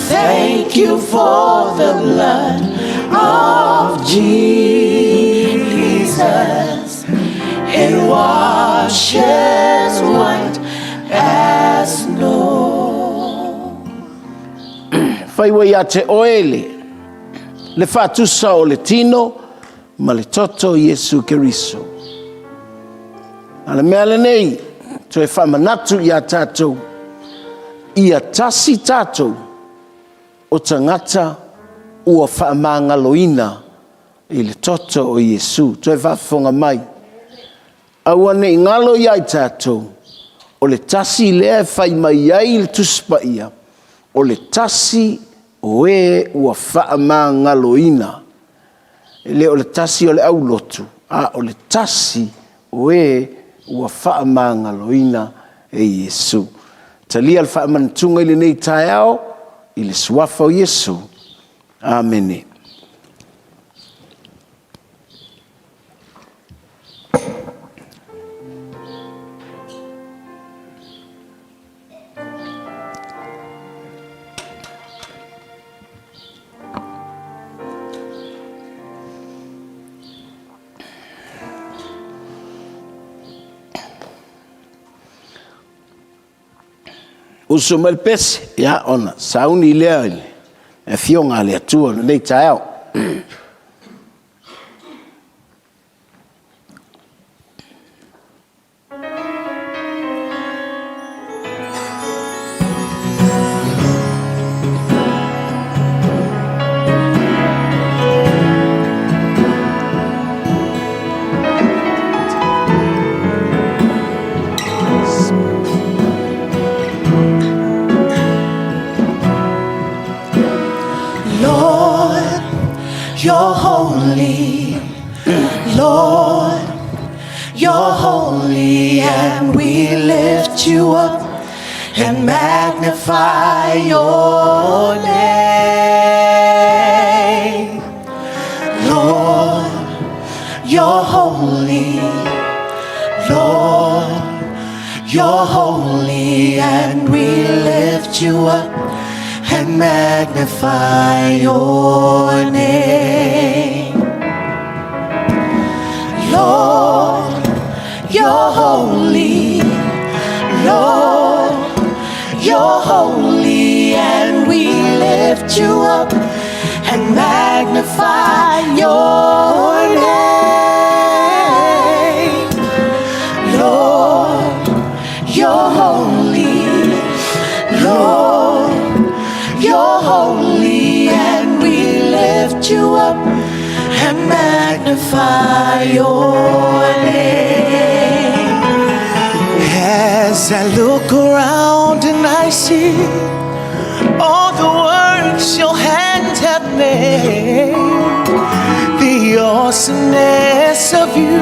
Thank you for the blood of Jesus. It washes white as snow. Whai wai a te oele, le whatusa o le tino, ma le toto o Iesu Keriso. A le mea lenei, toe faamanatu iā tatou, ia tasi tatou. o tagata ua faamagaloina i le toto o Iesu. Toe faafofoga mai, aua ne i galo ia i tatou, o le tasi lea e fai mai ai le Tusi Paia, o le tasi o e ua faamagaloina. E le o le tasi o le aulotu, a o le tasi o e ua faamagaloina e Iesu. Talia le faamanatuga i lenei taeao i le Suafa o Iesu. Amene. Usu mai le pese, ia ona sauni lea i le Afioga a le Atua i lenei taeao. Lord, you're holy. Lord, you're holy, and we lift you up and magnify your name. Lord, you're holy. Lord, you're holy, and we lift you up and magnify your name. Lord, you're holy. Lord, you're holy, and we lift you up and magnify your name. Lord, you're holy. Lord, you're holy, and we lift you up and magnify your name. As I look around and I see all the works your hands have made, the awesomeness of you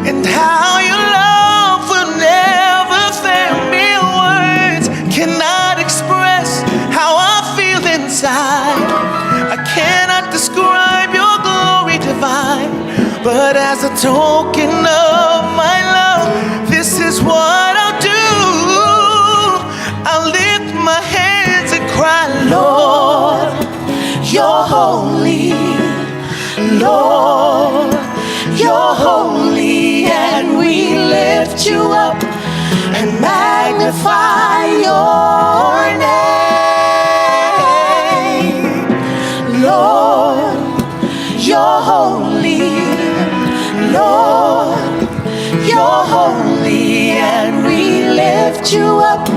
and how your love will never fail me. Words cannot express how I feel inside. I cannot describe your glory divine, but as a token of my love, this is what I'll do. I'll lift my hands and cry, Lord, you're holy. Lord, you're holy, and we lift you up and magnify your name. Lord, you're holy. Lord, you're holy, and we lift you up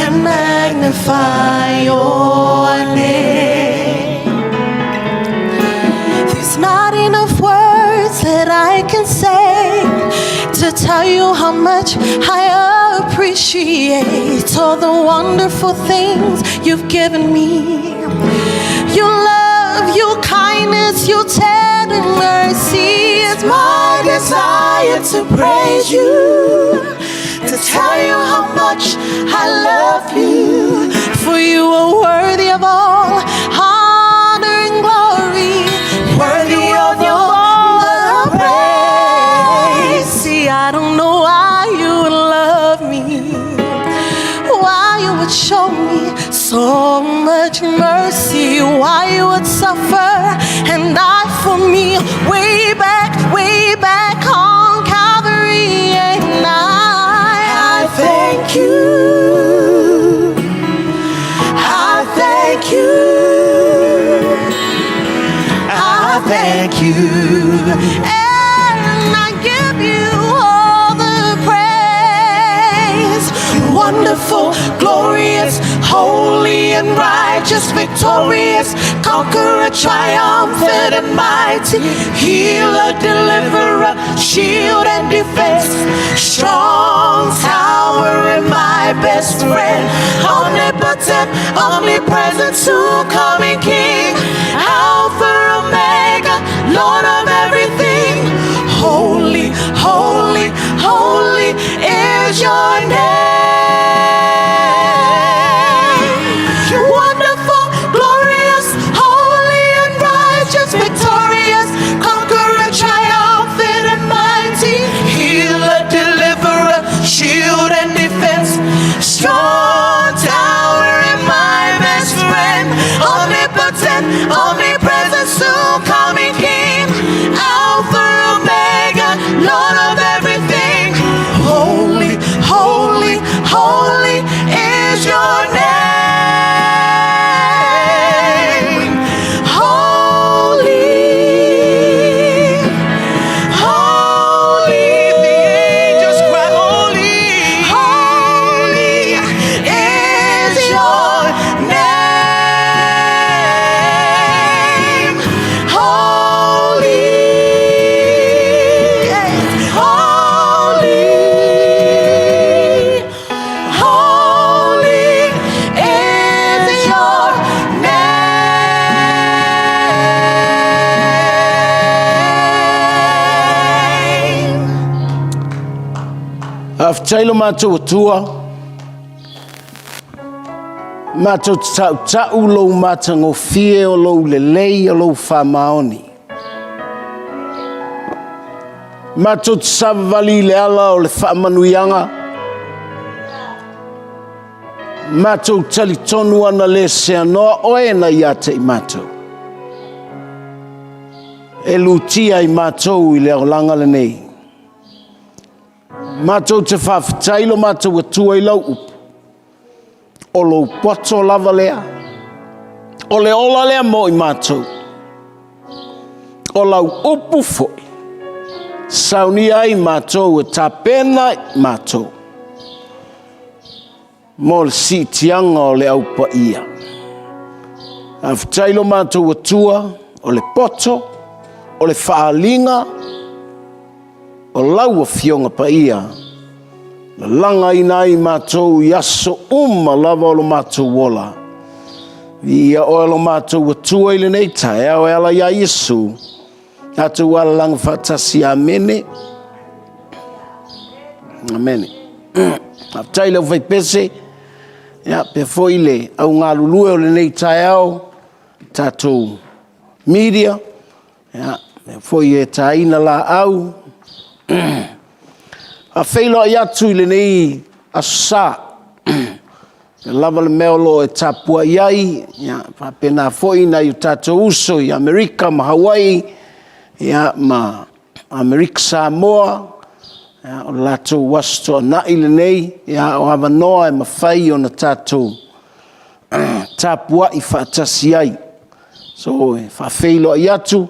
and magnify your name. There's not enough words that I can say to tell you how much I appreciate all the wonderful things you've given me. Your love, your kindness, your tender mercy. It's my desire to praise you, to tell you how much I love you. For you are worthy of all honor and glory, worthy of all the praise. See, I don't know why you would love me, why you would show me so much mercy, why you would suffer and die for me way back, way back on Calvary. And I thank you. I thank you. I thank you. And I give you all the praise. Wonderful, glorious, holy, and righteous. righteous, victorious, conqueror, triumphant and mighty, healer, deliverer, shield and defense, strong tower and my best friend, omnipotent, omnipresent, soon coming King, Alpha, Omega, Lord of everything, holy, holy, holy is your name. Wonderful, glorious, holy and righteous, victorious, conqueror, triumphant and mighty, healer, deliverer, shield and defense, strong tower and my best friend, omnipotent, omnipresent, soon coming King, Alpha, Omega, Lord of everything, holy, holy, holy is your name. Holy, holy, The angels cry, holy. holy is your name. Holy, holy, holy is your name. Faafetai lo matou Atua, matou te tautau lou matagofie o lou lelei o lou faamaoni. Matou te savavali i le ala o le faamanuiaga, matou talitonu ana le seanoa oe na ia te i matou. E lutia i matou i le olaga lenei. Matou te faafetai lo matou Atua i lau upu, o lou poto lava lea, o le ola lea mo i matou, o lau upu foi, saunia ai matou e tapena i matou mo le siitiaga o le au paia. Faafetai lo matou Atua, o le poto, o le faaaliga, o lau Afioga Paia, na lagaina ai matou i aso uma lava o lo matou ola. Viia oe lo matou Atua i lenei taeao e ala iā Iesu. Tatou alalaga faatasi. Amene. Amene. Faafetai le aufaipese, ia, pea foi le au galulue o lenei taeao, tatou media, ia, pea foi e taina laau. Faafeiloai atu i lenei Aso Sa, e lava le mea o lo o e tapuai ai, ia, faapena foi nai o tatou uso i Amerika ma Hawaii, ia, ma Amerika Samoa, ia, o le latou aso toanai lenei, ia, o avanoa e mafai ona tatou tapuai faatasi ai. So, e faafeiloai atu,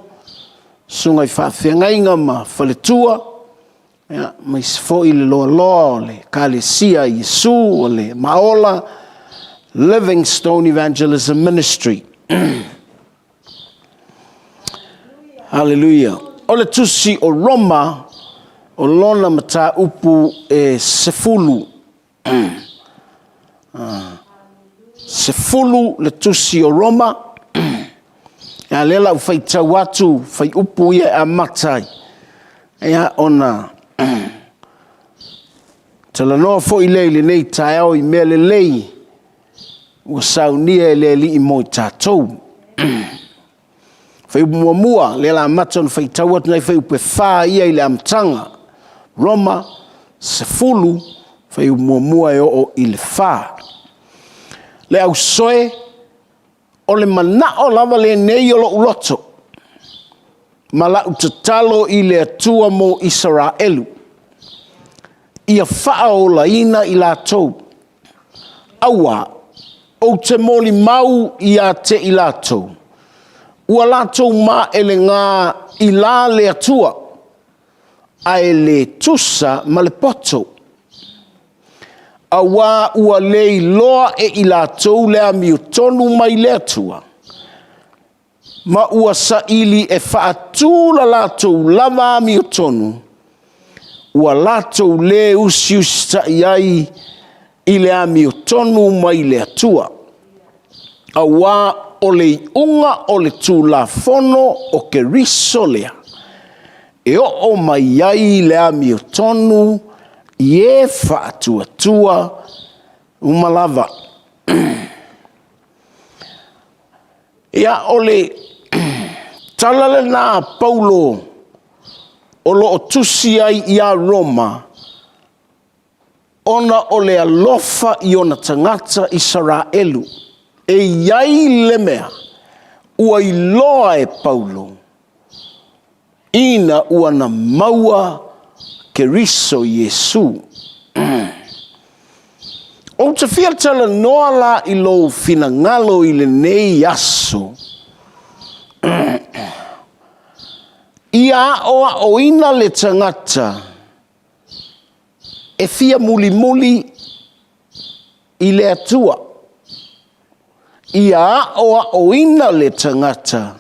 susuga i faafeagaiga ma faletua, ia, aemaise foi le loaloa o le Ekalesia a Iesu o le Maola Livingstone Evangelism Ministry. Haleluia. O le tusi o Roma, o lona mataupu e 10. 10 le tusi o Roma. Ia lea la u faitau atu faiupu ia e amata ai. Ia ona talanoa foi lea i lenei taeao i mea lelei ua saunia e le Alii mo i tatou. Fuaiupu muamua, lea la amata ona faitau atu nai fuaiupu e fa ia i le amataga. Roma 10, fuaiupu muamua e oo i le fa. Le ausoe, o le manao lava lenei o lou loto, ma lau tatalo i le Atua mo Isaraelu, ia faaolaina i latou, auā ou te molimau ia te i latou, ua latou maelegā i la le Atua, ae le tusa ma le poto. Auā ua le iloa e i latou le amiotonu mai le Atua, ma ua saili e faatu la latou lava amiotonu, ua latou le usiusitai ai i le amiotonu mai le Atua. Auā o le iuga o le Tulafono o Keriso lea, e oo mai ai le amiotonu i e faatuatua uma lava. Ia, o le tala lena a Paulo o lo o tusi ai ia Roma, ona o le alofa i ona tagata Isaraelu. E i ai le mea ua iloa e Paulo ina ua na maua Keriso Iesu. Ou te fia talanoa la i lou finagalo i lenei aso, ia aoaoina le tagata e fia mulimuli i le Atua. Ia aoaoina le tagata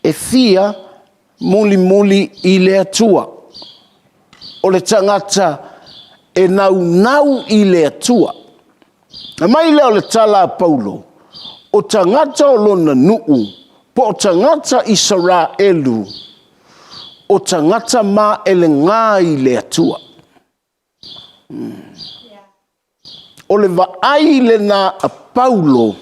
e fia mulimuli i le Atua. O le tagata e naunau i le Atua. Na mai lea o le tala a Paulo, o tagata o lona nuu, po o tagata Isaraelu, o tagata maelega i le Atua. O le vaai lena a Paulo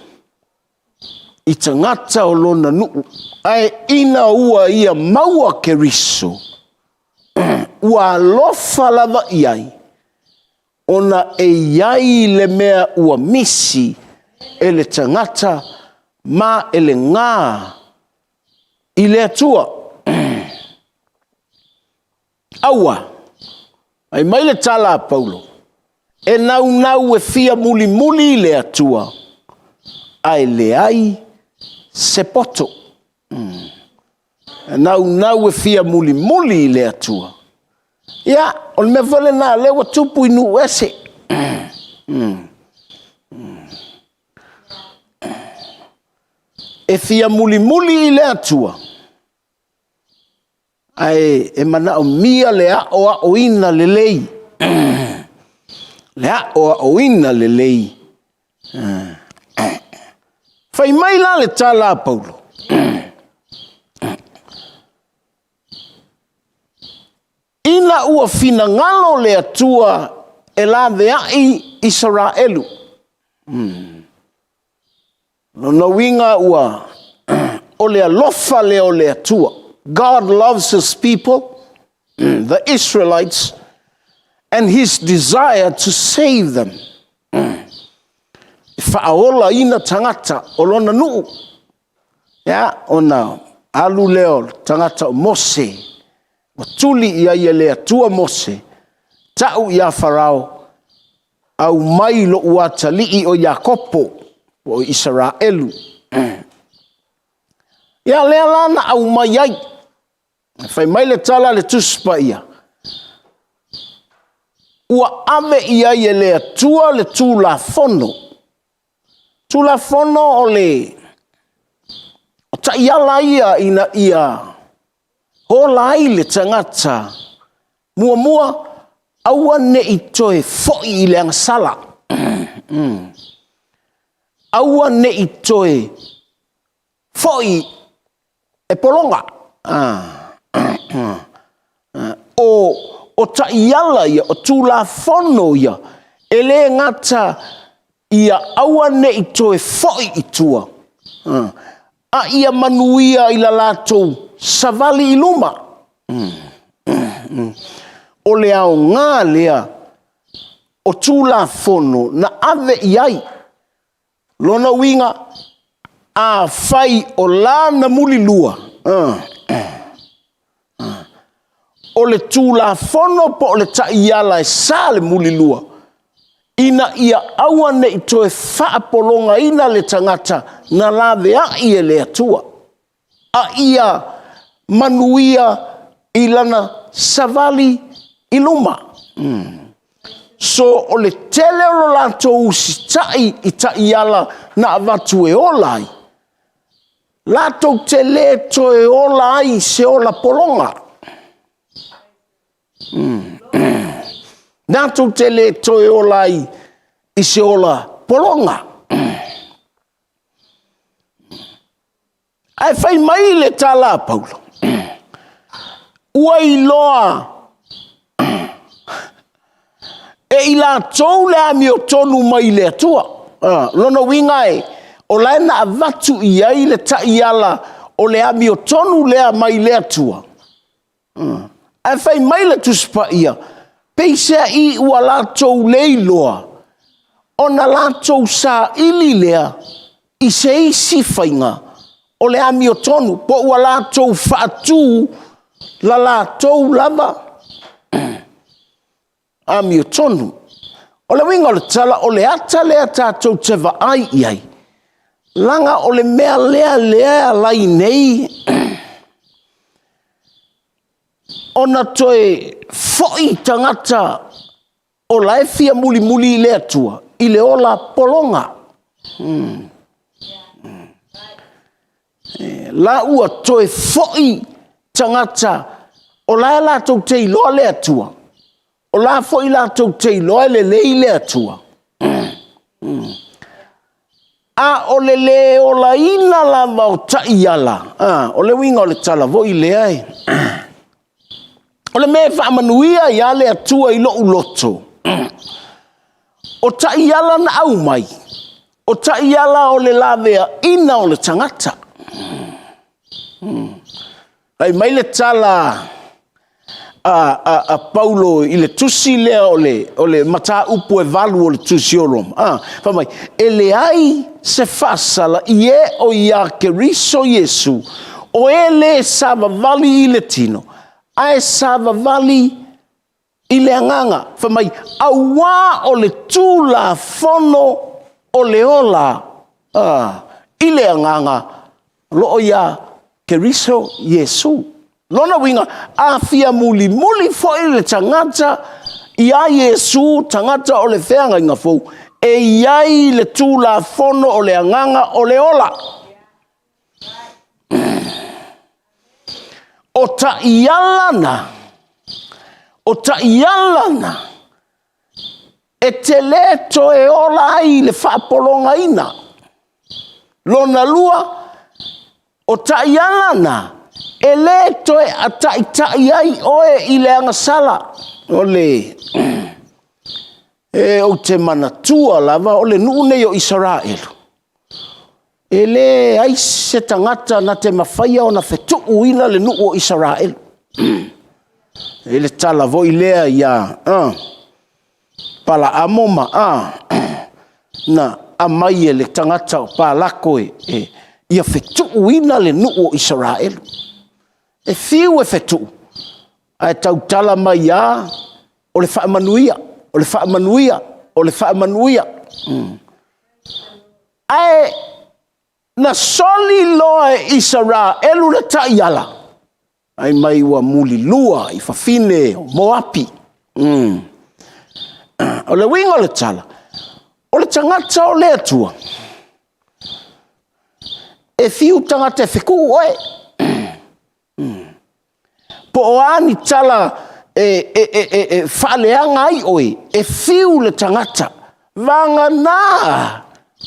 i tagata o lona nuu, ae ina ua ia maua Keriso, ua alofa lava i ai, ona e i ai le mea ua misi e le tagata ma e le gā i le Atua. Aua, fai mai le tala a Paulo, e naunau e fia mulimuli i le Atua, ae leai se poto. E naunau e fia mulimuli i le Atua. Ia, o le mea foi lena o lea ua tupu i nuu ese. E fia mulimuli i le Atua, ae e manaomia le aoaoina lelei. Le aoaoina lelei. Fai mai la le tala a Paulo, ina ua finagalo le Atua e laveai Isaraelu. Lona uiga ua o le alofa lea o le Atua. God loves his people, the Israelites, and his desire to save them. E faaolaina tagata o lona nuu. Ia, ona alu lea o le tagata o Mose, ua tuli i ai e le Atua Mose, tau ia Farao, aumai lou atalii o Iakopo, po o Isaraelu. Ia, lea la na aumai ai. Fai mai le tala a le Tusi Paia, ua ave i ai e le Atua le Tulafono. Tulafono o le o taiala ia ina ia ola ai le tagata. Muamua, aua ne i toe foi i le agasala. Aua ne i toe foi e pologa. O taiala ia, o Tulafono ia, e le gata ia aua ne i toe foi i tua, a ia manuia i la latou savali i luma. O le aoga lea o Tulafono na ave i ai. Lona uiga, afai o lana mulilua, o le Tulafono po o le taiala e sa le mulilua, ina ia aua ne i toe faapologaina le tagata na laveai e le Atua, a ia manuia i lana savali i luma. So o le tele o lo latou usitai i taiala na avatu e ola ai, latou te le toe ola ai i se ola pologa. Latou te le toe ola ai i se ola pologa. Ae fai mai le tala a Paulo, ua iloa e i latou le amiotonu mai le Atua. O lona uiga e, o la e na avatu i ai le taiala o le amiotonu lea mai le Atua. Ae fai mai le Tusi Paia, peiseai ua latou le iloa, ona latou saili lea i se isi faiga o le amiotonu, po ua latou faatu la latou lava amiotonu. O le uiga o le tala, o le ata lea tatou te vaai i ai, leaga o le mea lea lea e alai nei ona toe foi tagata o la e fia mulimuli i le Atua i le ola pologa. La ua toe foi tagata o la e latou te iloa le Atua, o la foi latou te iloa e lelei le Atua. A o le lē olaina lava o taiala, o le uiga o le tala foi lea, o le mea e faamanuia ai lava le Atua i lou loto, o taiala na aumai, o taiala o le laveaiina o le tagata. Fai mai le tala a Paulo i le tusi lea o le mataupu e 8 o le tusi o Roma, a, fai mai, e leai se faasala i e o ia Keriso Iesu, o e le savavali i le tino, ae savavali i le agaga, fai mai, auā o le Tulafono o le ola i le agaga o lo o iā Keriso Iesu. Lona uiga, a fia mulimuli foi le tagata iā Iesu, tagata o le feagaiga fou, e i ai le Tulafono o le agaga o le ola. O taiala na, o taiala na, e te le toe ola ai i le faapologaina. Lona lua, o taiala na, e le toe taitai ai oe i le agasala. O le e ou te manatua lava o le nuu nei o Isaraelu, e leai se tagata na te mafaia ona fetuuina le nuu o Isaraelu. E i ai le tala foi lea ia Palaamo ma na aumai e le tagata o Palako ia fetuuina le nuu o Isaraelu. E fiu e fetuu, ae tautala mai lava, o le faamanuia, o le faamanuia, o le faamanuia. Ae na soli loa e Isaraelu le taiala, fai mai ua mulilua i fafine o Moapi. O le uiga o le tala, o le tagata o le Atua, e fiu tagata e fetuu oe, po o a ni tala e faaleaga ai oe, e fiu le tagata, vagana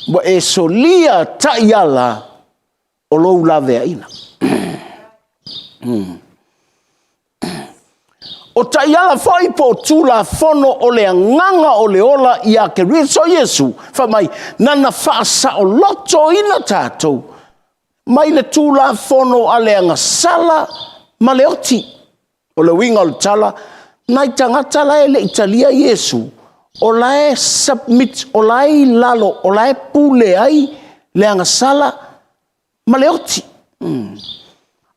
ua e solia taiala o lou laveaiina. O taiala foi po o Tulafono o le agaga o le ola ia Keriso Iesu, fai mai, nana faasaolotoina tatou mai le Tulafono a le agasala ma le oti. O le uiga o le tala, nai tagata la e le i talia Iesu, o la e submit, o la e i lalo, o la e pule ai le agasala ma le oti.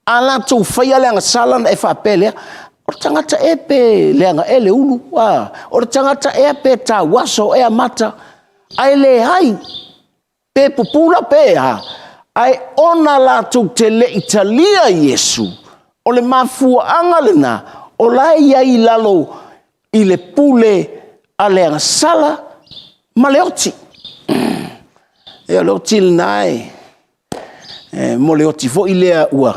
A latou faia le agasala ona e faapea lea, o le tagata ea pe leaga ea le ulu, a? O le tagata ea pe tauaso ea mata, ae leai, pe pupula pe a, ae ona latou te le i talia Iesu, o le mafuaaga lena o la e i ai i lalo i le pule a le agasala ma le oti. Ia o le oti lena e, e mo le oti foi lea ua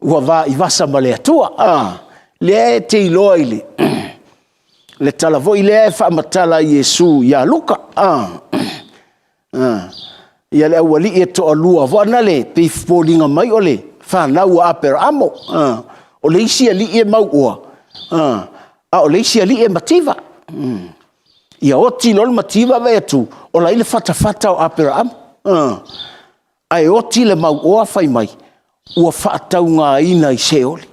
ua vaivasa ma le Atua. Ah, lea e te iloa i le, le tala foi lea e faamatala a Iesu ia Luka. Ah, ah, ia le aualii e toalua foi na le pei foliga mai o le fanau a Aperaamo. Ah, o le isi alii e mauoa, ah, a o le isi alii e mativa. Mm. Ia oti loa le mativa vaai atu, o la i le fatafata o Aperaamo. Ah. Ae oti le mauoa fai mai, ua faataugaina i Seoli.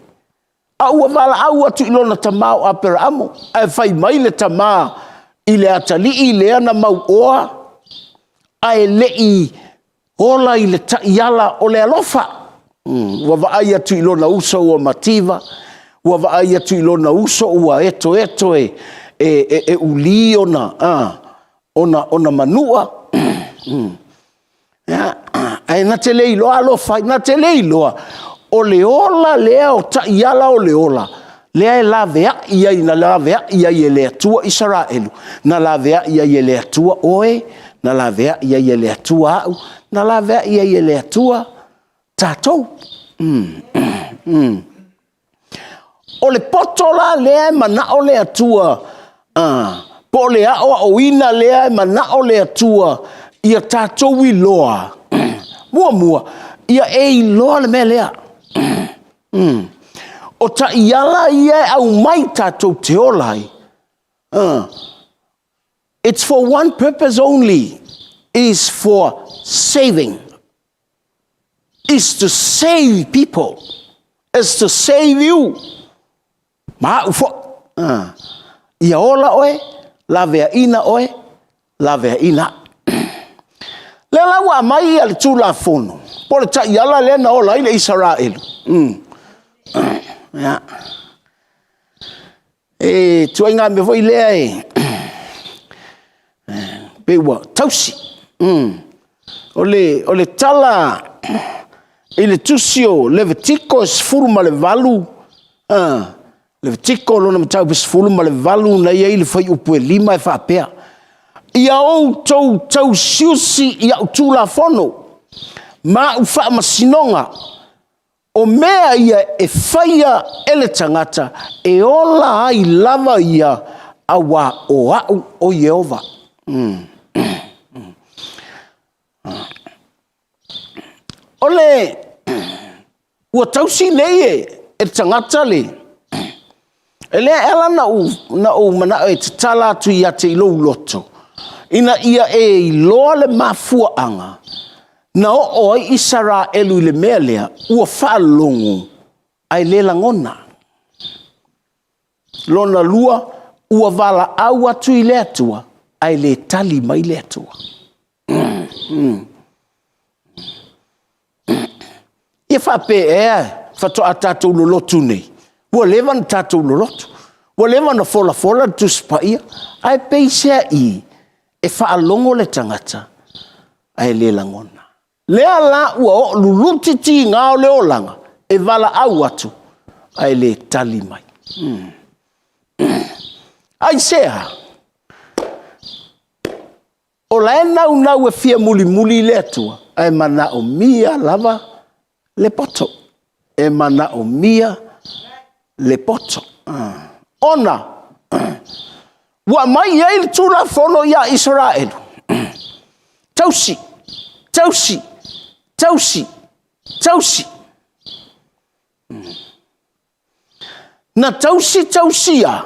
A ua valaau atu i lona tama o Aperaamo, ae fai mai le tama i le atalii lea na mauoa, ae le i ola i le taiala o le alofa. Mm, ua vaai atu i lona uso ua mativa, ua vaai atu i lona uso ua etoeto e, e, e, e ulī ona, a, ona, ona manua. Mm. Ia, ae na te le iloa alofa, na te le iloa o le ola lea o taiala o le ola, lea e laveai ai, na laveai ai e le Atua Isaraelu, na laveai ai e le Atua oe, na laveai ai e le Atua au, na laveai ai e le Atua tatou. Mm. Mm. O le poto la lea e manao le Atua, uh, po o le aoaoina lea e manao le Atua ia tatou iloa. Muamua, ia e iloa le mea lea. Mm. O taiala ia e aumai tatou te ola ai. Uh, it's for one purpose only, is for saving. is to save people, is to save you. Ma au foi. Ah. Ia ola oe, laveaina oe, laveaina au. Lea la ua aumai ia le Tulafono, po o le taiala lea na ola ai le Isaraelu. Mm. Yeah. E tuaiga mea foi lea e pei ua tausi. Mm. O le, o le tala i le tusi o Levitiko e 18, uh, Levitiko lona mataupu 18 na i ai le fuaiupu e 5 e faapea, Ia outou tausiusi i au tulafono ma au faamasinoga, O mea ia e faia e le tagata e ola ai lava ia, auā o au o Ieova. Mm. O le ua tausi nei e, e le tagata le E le ala na ou, na ou manao e tatala atu ia te i lou loto, ina ia e iloa le mafuaaga na oo ai Isaraelu i le mea lea, ua faalogo ae le lagona. Lona lua, ua valaau atu i le Atua, ae le tali mai le Atua. Mm, mm. Ia faapea ea faatoa tatou lolotu nei? Ua leva ona tatou lolotu. Ua leva ona folafola le Tusi Paia. Ae peiseai e faalogo le tagata ae le lagona. Lea la ua oo luluti tiga o le olaga e valaau atu ae le tali mai. Hmm. Aisea? O la e naunau e fia mulimuli le Atua, ae manaomia lava le poto. E manaomia le poto. Ah. Ona ua aumai i ai le Tulafono ia Isaraelu. Tausi, tausi, tausi, tausi. Na tausi tausia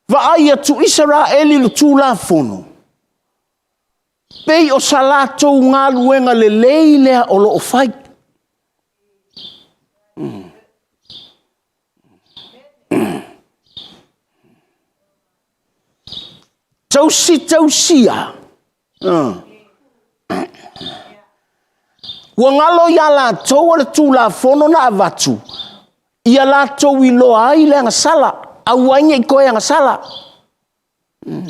Vaai atu Isaraeli i le Tulafono, pei o sa latou galuega lelei lea o lo o fai. Mm. Tausi tausia. Mm. Ua galo iā latou o le Tulafono na avatu, ia latou iloa ai le agasala, aua ai ne i toe agasala. Mm.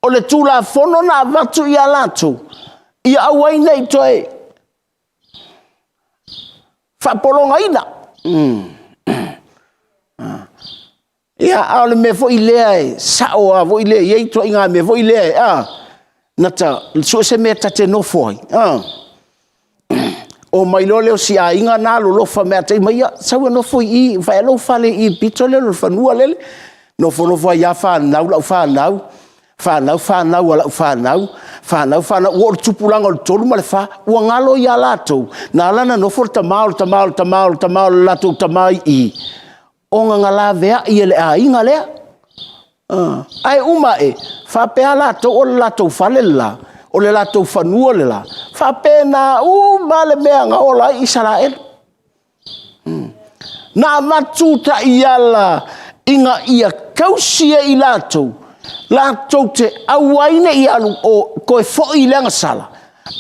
O le Tulafono na avatu iā latou, ia aua ai ne i toe faapologaina. Mm. Ah. Ia, a o le mea foi lea e sao lava foi lea, e i ai ituaiga mea foi lea, a, nata sue se mea ta te nofo ai, a, omai loa lea o si aiga lena alolofa mai ia te au, ia, sau e nofo i i, fai lava lou fale i i i le pito lea o le fanua lele. Nofonofo ai lava fanau lau fanau, fanau fanau a lau fanau, fanau fanau, ua oo i le tupulaga o le 3 ma le 4, ua galo ia latou, na ala ona nofo le tama o le tama o le tama o le tama o le latou tama i i, ona na laveai e le aiga lea. Ae uma ae, faapea lava latou o le latou fale le la, o le latou fanua le la, faapena uma lava le mea na ola ai Isaraelu. Na avatu taiala ina ia tausi e i latou, latou te aua ai ne i alu o toe foi i le agasala,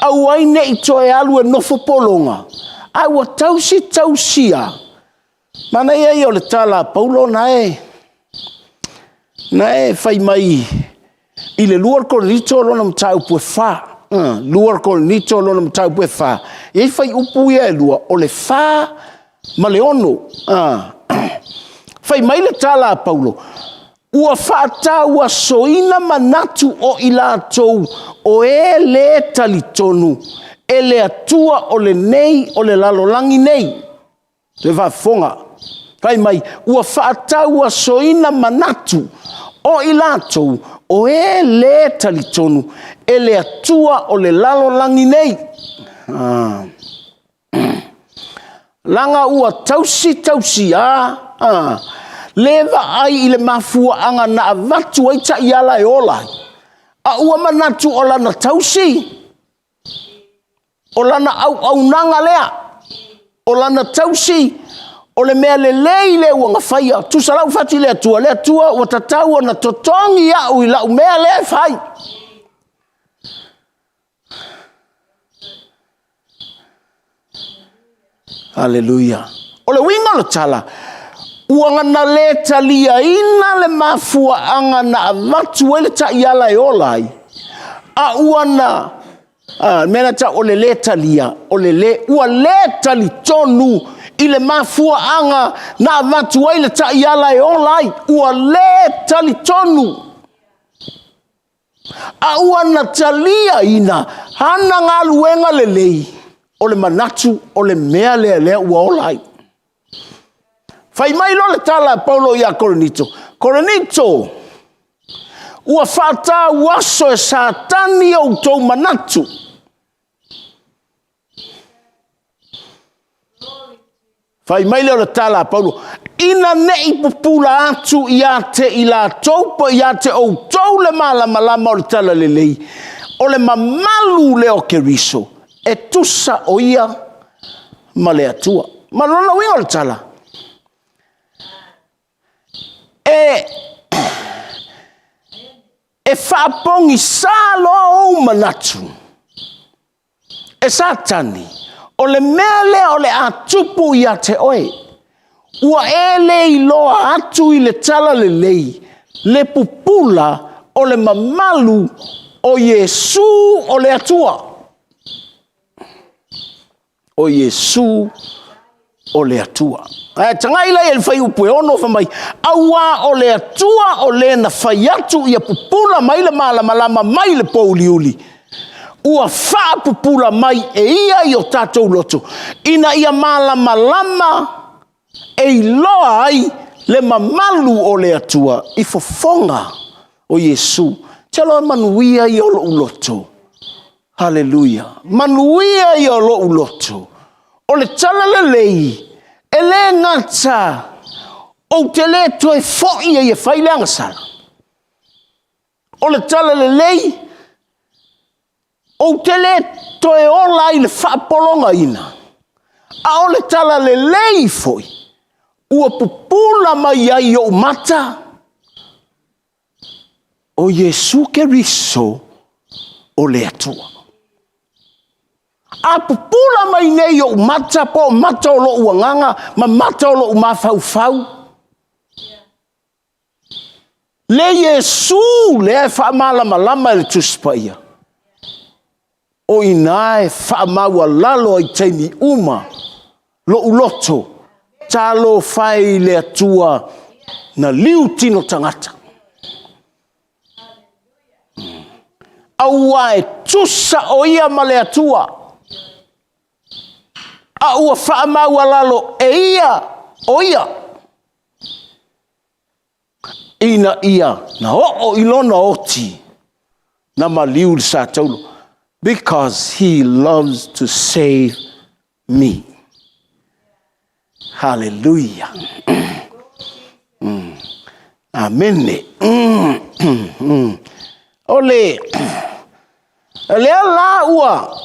aua ai ne i toe alu e nofo pologa, a ua tausi tausi lava. Manaia ia o le tala a Paulo na e fai mai i le 2 Korinito lona mataupu e 4. 2 Korinito lona mataupu e 4, e i ai fuaiupu ia e 2, o le 4 ma le 6. Fai mai le tala a Paulo, ua faatauasoina manatu o i latou o e le talitonu e le Atua o lenei o le lalolagi nei. Toe faafofoga, fai mai, ua faatauasoina manatu o i latou o e le talitonu e le Atua o le lalolagi nei. Ah. Leaga ua tausi tausiā ah, le vaai i le mafuaaga na avatu ai taiala e ola ai, a ua manatu o lana tausi O lana auaunaga lea, o lana tausi, o le mea lelei lea ua na faia. Tusa la ua fai atu i le Atua, le Atua ua tatau ona totogi au i lau mea lea e fai. Aleluia. O le uiga o le tala, ua na le taliaina le mafuaaga na avatu ai le taiala e ola ai, a ua na A, le mea lea tau o le lē talia, o le lē, ua lē talitonu i le mafuaaga na avatu ai le taiala e ola ai, ua lē talitonu. A ua na taliaina ana galuega lelei, o le manatu o le mea lea lea ua ola ai. Fai mai loa le tala a Paulo ia Korinito, Korinito, ua faatauaso e Satani outou manatu. Fai mai lea o le tala a Paulo, ina ne i pupula atu ia te i latou po ia te outou le malamalama o le talalelei, o le mamalu lea o Keriso, e tusa o ia ma le Atua. Ma lona uiga o le tala, e, e faapogisa loa ou manatu e Satani, o le mea lea o le a tupu ia te oe, ua e le iloa atu i le talalelei le pupula o le mamalu o Iesu o le Atua. O Iesu o le Atua. Ae tagai la i le fuaiupu e 6 fai mai, auā o le Atua o le na fai atu ia pupula mai le malamalama mai le pōuliuli, ua faapupula mai e ia i o tatou loto, ina ia malamalama e iloa ai le mamalu o le Atua i fofoga o Iesu. Te loa manuia ia o lou loto. Haleluia. Manuia ia o lou loto. O le tala lelei, e le gata ou te le toe foi ai e fai le agasala. O le tala lelei, ou te le toe ola ai i le faapologaina, a o le tala lelei foi, ua pupula mai ai i ou mata, o Iesu Keriso o le Atua. A pupula mai nei ou mata po o mata o lou agaga ma mata o lou mafaufau, le Iesu lea e faamalamalama e le Tusi Paia, o i ina e faamaualalo ai taimi uma lou loto, talofa e i le Atua. Na liu tino tagata. Aua e tusa o ia ma le Atua, a ua faamaualalo e ia o ia, ina ia na oo i lona oti, na maliu le sa taulo. Because he loves to save me. Hallelujah. Amene. O le lea la ua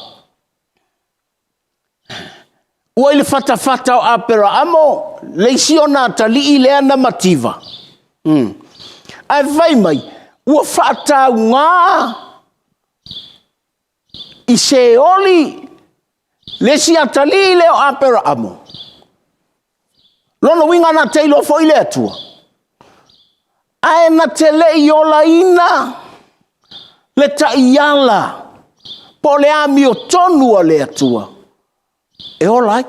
ua i le fatafata o Aperaamo le isi ona atalii lea na mativa. Ae fai mai, ua faatauga i Seoli le isi atalii lea o Aperaamo. Lona uiga na te iloa foi le Atua. Ae na te le i olaina le taiala po o le amiotonu a le Atua e ola ai.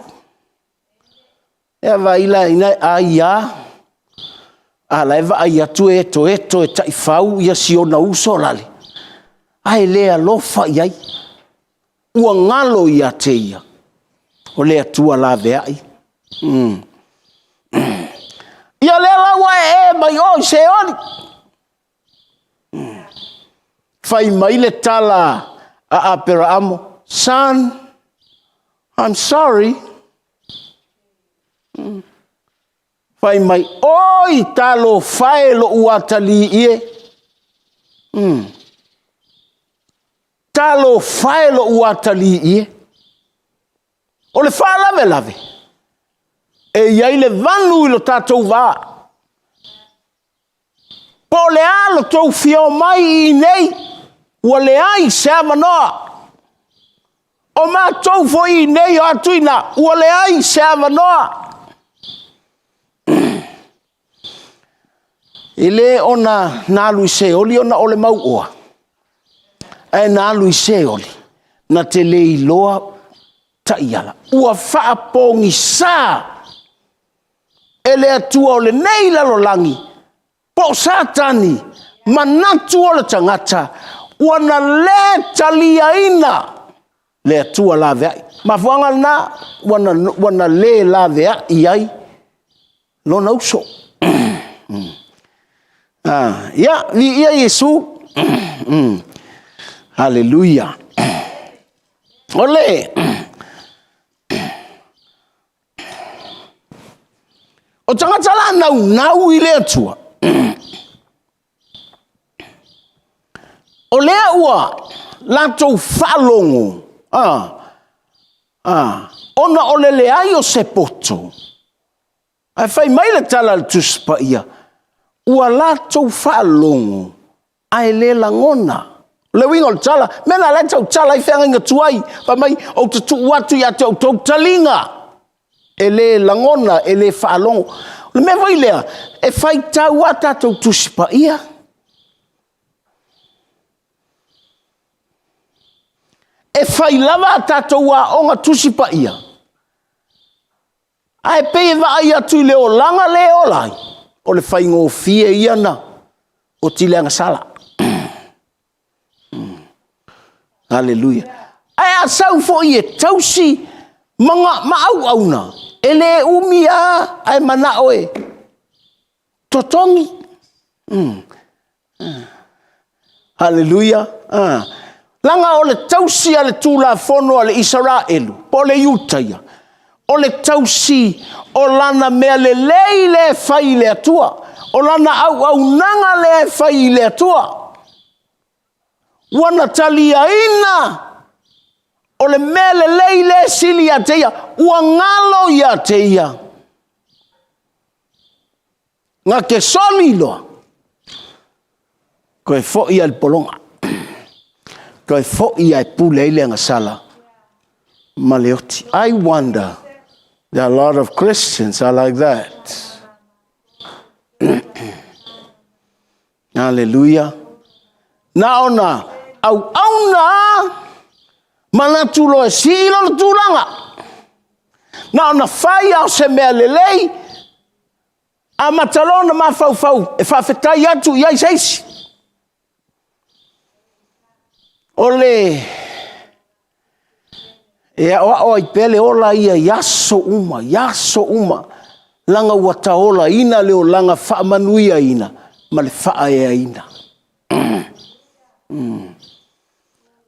Ea vaai la ina ai a, a la e vaai atu e etoeto e taifau ia si ona uso lale, ae le alofa i ai. Ua galo ia te ia, o le Atua laveai. Ia lea la ua ee mai o i Seoli. Fai mai le tala a Aperaamo, son, I'm sorry. Fai mai, oi talofa e lou atalii e. Talofa e lou atalii e. O le faalavelave, e i ai le vanu i lo tatou va. Po o le a lo tou fia omai i inei, ua leai se avanoa. O matou foi i inei o atu i ina, ua leai se avanoa. E le ona na alu i Seoli ona o le mauoa, ae na alu i Seoli na te le iloa taiala. Ua faapogisa e le Atua o lenei lalolagi, po o Satani, manatu o le tagata, ua na le taliaina le Atua laveai. Mafuaaga lena ua na le laveai ai lona uso. Ia, viia Iesu. Haleluia. O le O tagata la naunau i le Atua, o lea ua latou faalogo, ona o le leai o se poto, ae fai mai le tala a le Tusi Paia, ua latou faalogo ae le lagona. O le uiga o le tala, mea la e tautala ai feagaiga tuai, fai mai, ou te tuu atu ia te outou taliga, e le lagona, e le faalogo. O le mea foi lea, e faitau lava tatou Tusi Paia, e fai lava a tatou aoga Tusi Paia, ae pei e vaai atu i le olaga lea e ola ai, o le faigofie ia na oti le agasala. Aleluia. Ae a sau foi e tausi ma auauna, e le umi lava ae manao e totogi. Haleluia. Leaga o le tausi a le Tulafono a le Isaraelu, po o le Iutaia, o le tausi o lana mea lelei lea e fai i le Atua, o lana auaunaga lea e fai i le Atua. Ua na taliaina o le mea lelei lea e sili ia te ia, ua galo ia te ia. Na te soli loa, toe foi lava i le pologa, toe foi lava e pule ai le agasala ma le oti. I wonder, there are a lot of Christians are like that. Hallelujah. Na ona auauna manatu loa e sii lona tulaga. Na ona fai lava o se mea lelei. Amata loa ona mafaufau e faafetai atu i ai se isi. O le e aoao ai pea le ola ia i aso uma, i aso uma, leaga ua taolaina le olaga faamanuiaina ma le faaeaina.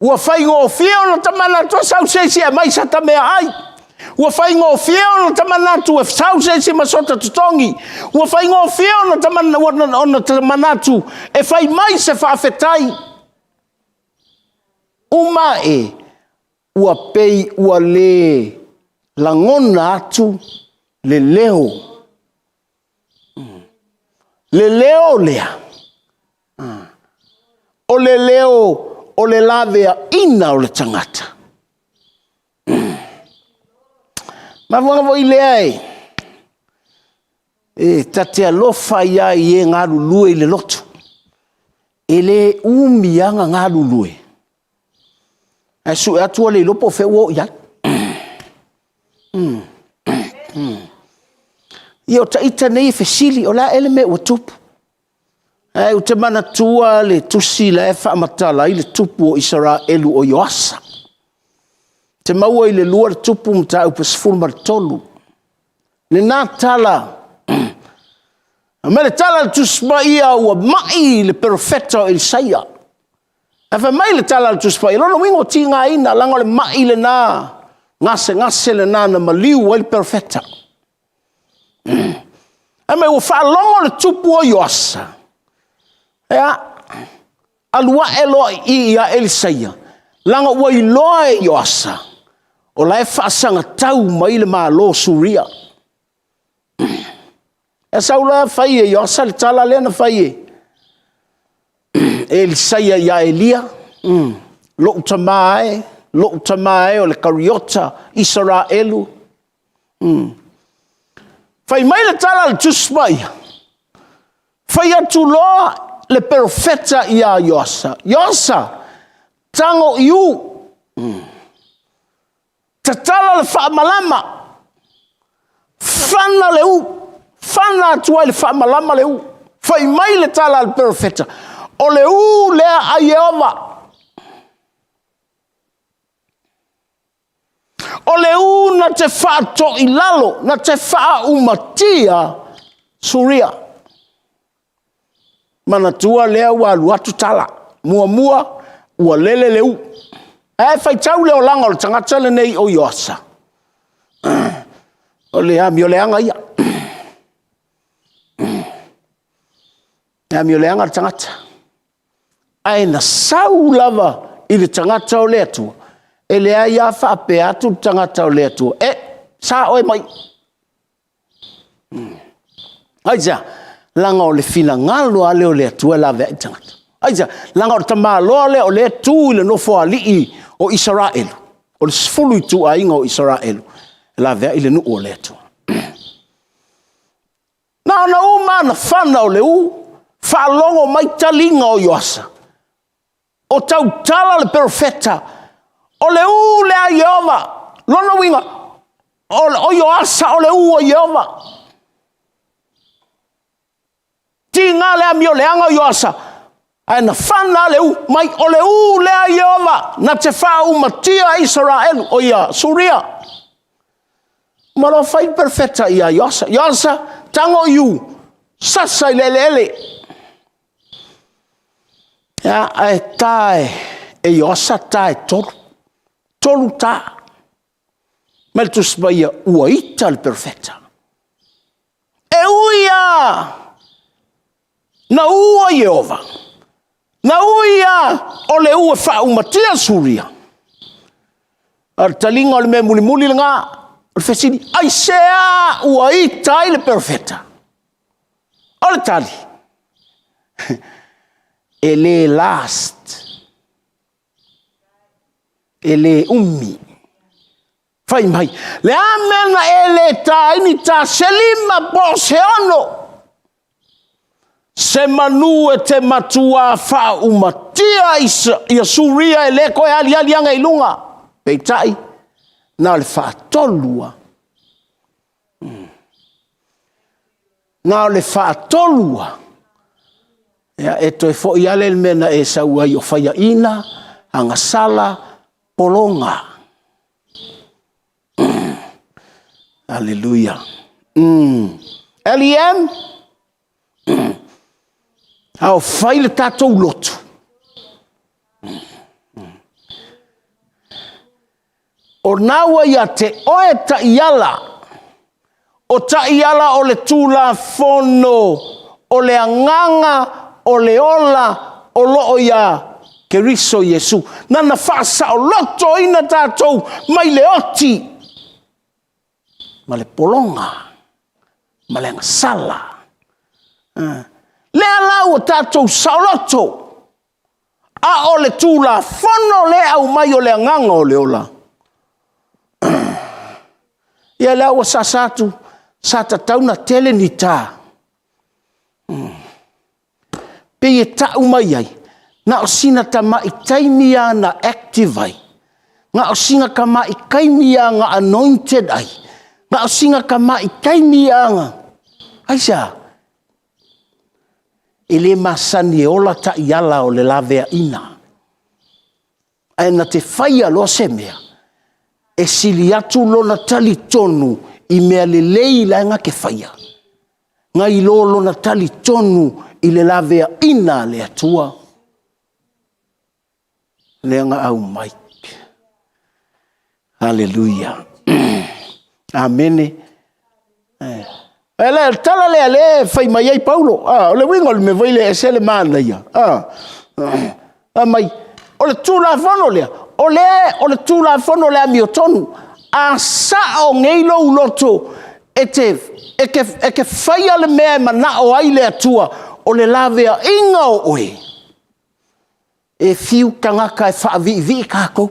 Ua faigofie ona ta manatu e sau se isi e aumai sata meaai. Ua faigofie ona ta manatu e sau se isi ma sota totogi. Ua faigofie ona ta manatu e fai mai se faafetai. Uma ae, ua pei ua le lagona atu le leo, le leo lea, o le leo o le laveaiina o le tagata. O le mafuaaga foi lea e ta te alofa ai lava i e galulue i le lotu, e le umi lava ona galulue, ae sue atu ua le iloa po o fea ua oo i ai. Ia o ita nei e fesili, o le a ea le mea ua tupu? Ae ou te manatua le tusi la e faamatala ai le tupu o Isaraelu o Ioasa. Ou te maua i le 2 Tupu mataupu 13. Lena tala, fai mai le tala a le Tusi Paia ua mai le perofeta o Elisaia. Ae fai mai le tala a le Tusi Paia, o lona uiga ua tigaina, leaga o le mai lena gasegase lena na maliu ai le perofeta. Fai mai ua faalogo le tupu o Ioasa, ia, alu ae loa i i ia Elisaia, leaga ua iloa e Ioasa, o la e faasagatau mai le Malo o Suria. Ae sau loa fai e Ioasa le tala lea na fai e Elisaia ia Elia, lou tama e, lou tama e o le kariota Isaraelu. Fai mai le tala a le Tusi Paia, fai atu loa le perofeta ia Ioasa, Ioasa, tago i u, tatala le faamalama, fana le u, fana atu ai le faamalama le u. Fai mai le tala a le perofeta, o le u lea a Ieova. O le u na te faatoilalo, na te faaumatia Suria. Manatua lea ua alu atu tala. Muamua, ua lele le u. Ae faitau le olaga o le tagata lenei o Ioasa. O le amioleaga ia. Le amioleaga le tagata. Ae na sau lava i le tagata o le Atua, e leai lava faapea atu le tagata o le Atua, e, sa oe mai. Aisea? Leaga o le finagalo lava lea o le Atua e laveai le tagata. Aisea? Leaga o le tamaloa lea o lea e tu i le nofoalii o Isaraelu, o le 10 ituaiga o Isaraelu, e laveai le nuu o le Atua. Na ona uma ona fana o le u, faalogo mai taliga o Ioasa, o tautala le perofeta, o le u lea a Ieova. Lona uiga, o Ioasa o le u a Ieova. Tiga le amioleaga o Ioasa, ae na fana le u mai, o le u lea a Ieova na te faaumatia Isaraelu, o ia Suria. Ma loa fai le perofeta ia Ioasa, Ioasa, tago i u, sasa i le eleele. Ia, ae ta e Ioasa ta e tolu, tolu ta. Mai le Tusi Paia, ua ita le perofeta. E ui lava na ua Ieova, na ui lava o le u e faaumatia Suria, a o le taliga o le mea mulimuli lena, o le fesili, aisea ua ita ai le perofeta? O le tali, e le last, e le umi. Fai mai, le a mea na e le ta ai ni ta se lima po o se ono? Se manu e te matuā faaumatia ia Suria e le toe aliali ane i luga. Peitai, na o le faatolu lava. Na o le faatolu lava, ia, e toe foi lava lea i le mea na e sau ai o faiaina, agasala, pologa. Aleluia. LEM, a o fai le tatou lotu, o lena ua ia te oe taiala, o taiala o le Tulafono o le agaga o le ola o lo o ia Keriso Iesu, na Lana faasaolotoina tatou mai le oti ma le pologa ma le agasala. Lea la ua tatou saoloto, a o le Tulafono lea e aumai o le agaga o le ola, ia lea ua sasa atu, sa tatau ona tele ni ta, pei e tau mai ai, na o sina tamai taimi lava na active ai, na o sina tamai taimi lava na anointed ai, na o sina tamai taimi lava na... Aisea? E le masani e ola taiala o le laveaiina, ae na te faia loa se mea, e sili atu lona talitonu i mea lelei la e na te faia, nai lo lona talitonu i le laveaiina a le Atua lea na aumai. Aleluia. Amene. O le tala lea o lea e fai mai ai Paulo, o le uiga o le mea foi lea e ese le manaia, fai mai, o le Tulafono lea, o le Tulafono o le amiotonu. A sao nei lou loto e te faia le mea e manao ai le Atua, o le laveaiina o oe, e fiu tagata e faaviivii tatou.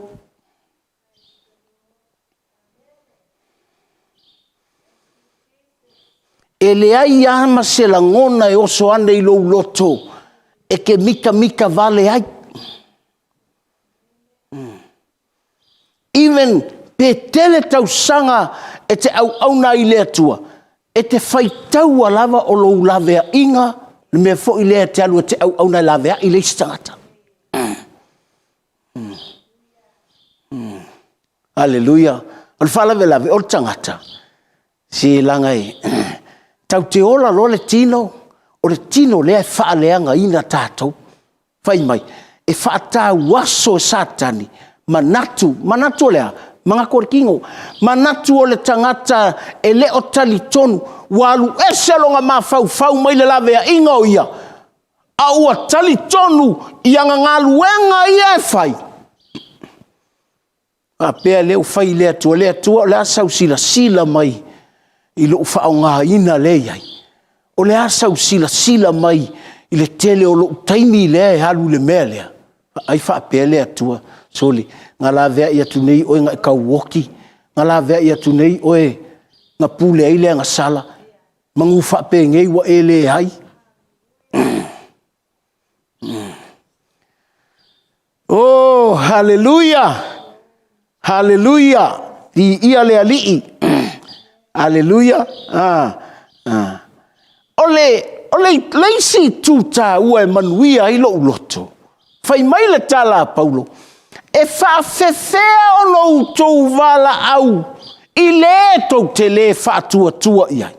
E leai lava ma se lagona e oso ane i lou loto e te mitamita vale ai. Even pe tele tausaga e te auauna ai i le Atua, e te faitaua lava o lou laveaiga le mea foi lea e te alu e te auauna e laveai le isi tagata. Aleluia. O le faalavelave, o le tagata, se leaga e tatou te ola loa le tino, o le tino lea e faaleagaina tatou. Fai mai, e faatauaso e Satani manatu, manatu o le a? Manatu o le tino, manatu o le tagata e le o talitonu, ua alu ese lona mafaufau mai le laveaiga o ia, a ua talitonu i ana galuega ia e fai, faapea lea ua fai i le Atua, le Atua o le a sau silasila mai i lou faaaogaina lea e i ai? O le a sau silasila mai i le tele o lou taimi lea e alu i le mea lea? Ai faapea le Atua, sole, na laveai atu nei oe na e tau oti, na laveai atu nei oe na pule ai le agasala, manu faapenei ua e leai. Oh, haleluia! Haleluia! Viia le Alii! Haleluia! Ah, ah. O le, o le, le isi itu taua e manuia ai lou loto, fai mai le tala a Paulo, e faafefea ona outou valaau i le tou te le faatuatua i ai.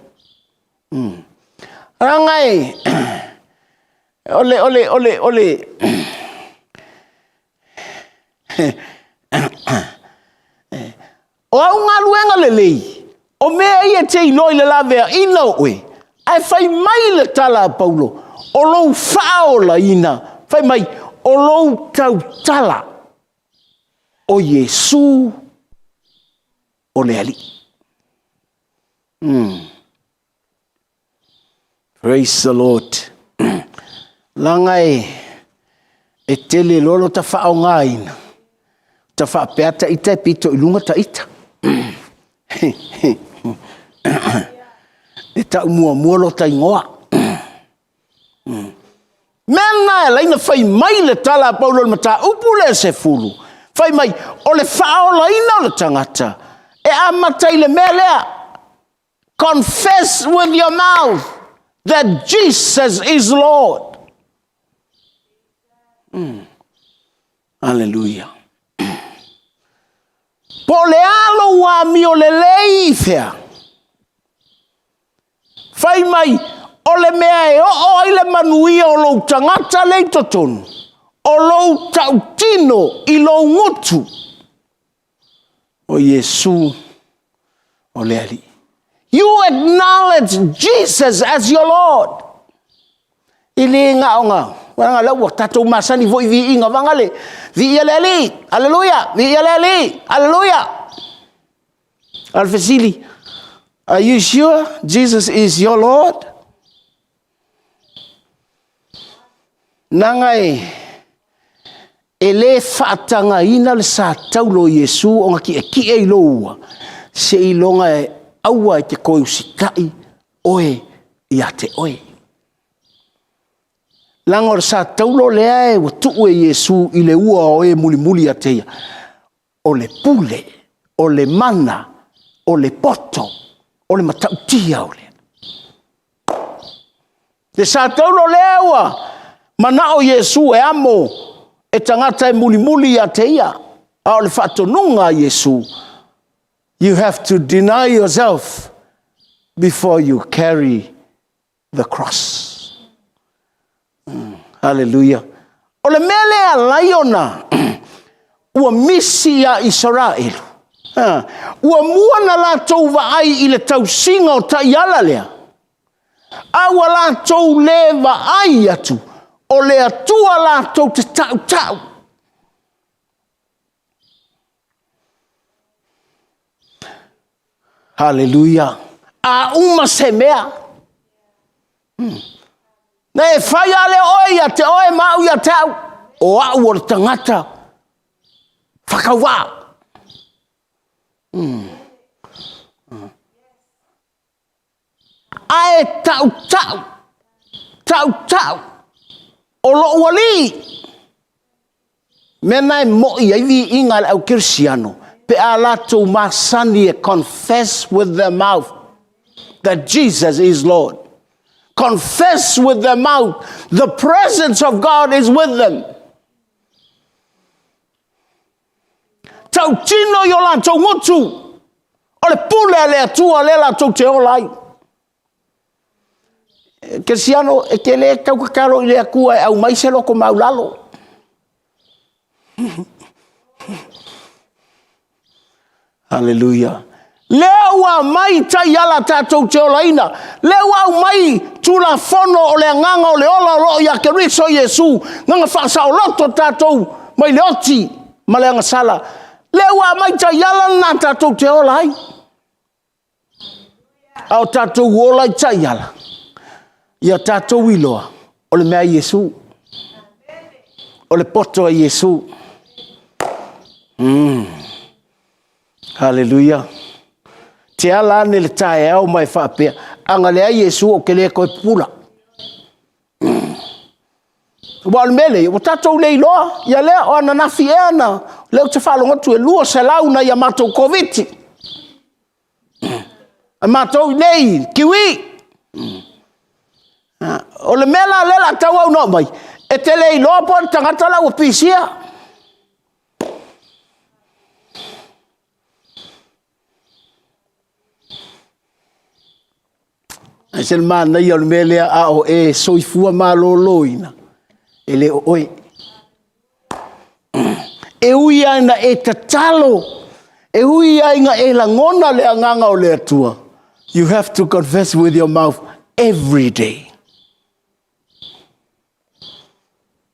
Leaga e, o le, o le, o le, o le, o au galuega lelei, o mea ia e te iloa i le laveaiina o oe, ae fai mai le tala a Paulo, o lou faaolaina, fai mai, o lou tautala, o Iesu o le Alii. Praise the Lord. Leaga e, e tele loa lo ta faaaogaina, ta faapea ta ita e pito i luga ta ita. e tau muamua lo ta igoa. Mea lena e ala ai ona fai mai le tala a Paulo i le mataupu lea e 10, fai mai, o le faaolaina o le tagata, e amata i le mea lea, confess with your mouth. that Jesus is Lord. Aleluia. Po o le a lou amio lelei i fea? Fai mai, o le mea e oo ai le manuia o lou tagata lea i totonu, o lou tautino i lou gutu, o Iesu o le Alii. You acknowledge Jesus as your Lord. E le gaoga, leaga lea ua tatou masani foi i viiga vagale, viia le Alii, aleluia, viia le Alii, aleluia. A o le fesili, are you sure Jesus is your Lord? Naga e, e le faatagaina le sa taulo o Iesu ona ki'eki'e i lou ua, seiloga e aua e te toe usitai oe ia te oe. Leaga o le sa taulo lea ua tuu e Iesu i le ua o e mulimuli ia te ia, o le pule, o le mana, o le poto, o le matautia o le. Le sa taulo lea ua manao Iesu e amo e tagata e mulimuli ia te ia. A o le faatonuga a Iesu, you have to deny yourself before you carry the cross. Hallelujah. O le mea lea alai ona ua misi ia Isaraelu. Ua mua na latou vaai i le tausiga o taiala lea, a ua latou le vaai atu o le Atua latou te tautau. Haleluia. A uma se mea, Na e fai lava lea oe ia te oe ma au ia te au, o au o le tagata whakauvaa. Ae tautau, tautau, o lou alii. Mea na e moi ai viiga a le au kerisiano, pe a latou masani e confess with their mouth that Jesus is Lord. Confess with their mouth the presence of God is with them. Tautino i o latou gutu, o le pule a le Atua lea latou te ola ai. Kerisiano, e te le tau tatalo i le Atua e aumai se loto maulalo. Haleluia. Lea ua aumai taiala tatou te olaina. Lea ua aumai tulafono o le agaga o le ola o loo ia Keriso Iesu, naga faasaoloto tatou mai le oti ma le agasala. Lea ua aumai taiala na tatou te ola ai. A o tatou ola i taiala, ia tatou iloa, o le mea a Iesu. O le poto a Iesu. Haleluia. Te ala ane le taeao ma e faapea, ana leai Iesu ou te le toe pupula. Aua o le mea lea, ua tatou le iloa, ia lea, o ananafi ea na, lea ou te faalogo atu e 200 nai a matou Koviti. A matou i nei, Kiwi. O le mea la lea la tau au na aumai, e te le iloa po o le tagata la ua pisia. Ae se le manaia o le mea lea a o e soifua maloloina, e le o oe. E ui lava ina e tatalo, e ui lava ina e lagona le agaga o le Atua, you have to confess with your mouth every day.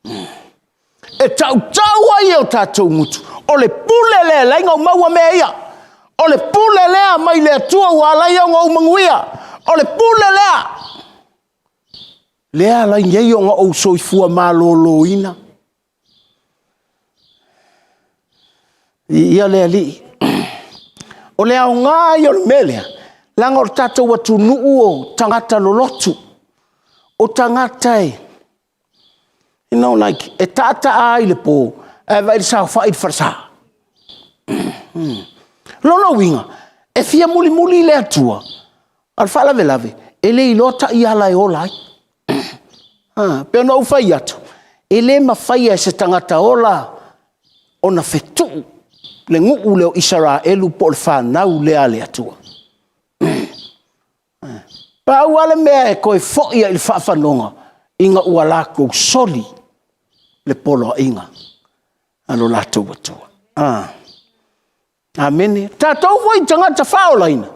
E tautau ai e o tatou gutu. O le pule lea e laina o maua mea ia. O le pule lea mai le Atua ua alai ona ou manuia. O le pule lea. Lea alai nei ona ou soifua maloloina. Ia le Alii. O le aoga ia o le mea lea, leaga o le tatou atunuu o tagata lolotu, o tagata e, you know like, e taataa ai i le po, ae vaai i le saofai i le falesa. Lona uiga, e fia mulimuli le Atua, a o le faalavelave, E le iloa taiala e ola ai. Ah, pei ona ou fai atu, e le mafaia e se tagata ola ona fetuu le nuu lea o Isaraelu po o le fanau lea a le Atua. Pau lava le mea e toe foi ai i le faafanoga, ina ua latou soli le poloaiga a lo latou Atua. Amene. O tatou foi tagata faaolaina,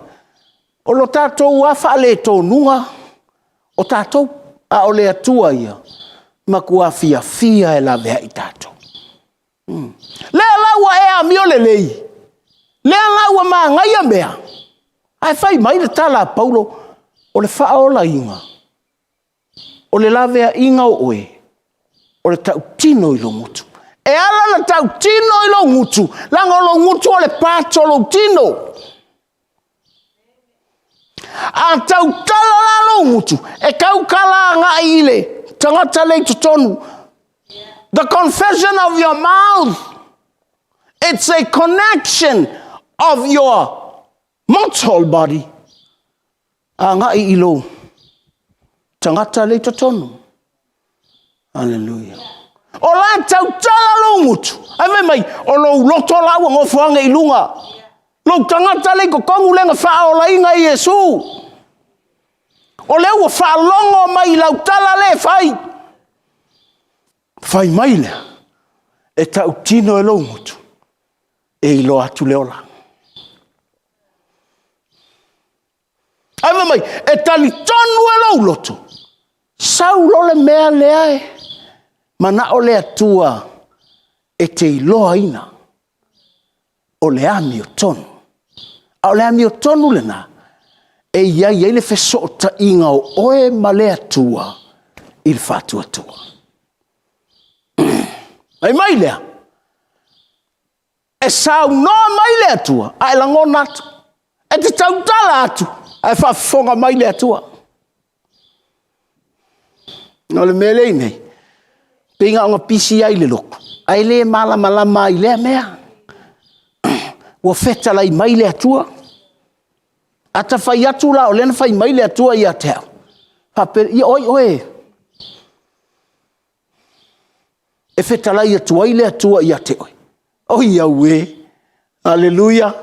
o lo tatou lava faaletonuga o tatou, a o le Atua ia, e matua fiafia e laveai i tatou. Lea la ua e amio lelei, lea la ua manaia mea, ae fai mai le tala a Paulo, o le faaolaina, o le laveaiga o oe, o le tautino i lou gutu. E ala ona tautino i lou gutu, leaga o lou gutu o le part o lou tino. A tautala la lou gutu, e tautala agai i le tagata lea i totonu. The confession of your mouth, it's a connection of your mortal body agai i lou tagata lea i totonu. Aleluia. O la tautala lou gutu, ae fai mai, o lou loto la ua nofo ane i luga. Lou tagata lea i totonu lea na faaolaina e Iesu. O lea ua faalogo mai i lau tala lea e fai. Fai mai lea, e tautino e lou gutu, e iloa atu le ola. Ae fai mai, e talitonu e lou loto, sau loa le mea lea e manao le Atua e te iloaina o le amiotonu. A o le amiotonu lena, e i ai ai le fesootaiga o oe ma le Atua i le faatuatua. Fai mai lea, e saunoa mai le Atua, ae lagona atu. E te tautala atu, ae faafofoga mai le Atua. O le mea lea i nei, pei na ona pisi ai i le lotu, ae le malamalama ai i lea mea. Ua fetalai mai le Atua. A ta fai atu la o lea na fai mai le Atua ia te au, faapea, ia o ai oe e fetalai atu ai le Atua ia te oe? Oi auē! Aleluia!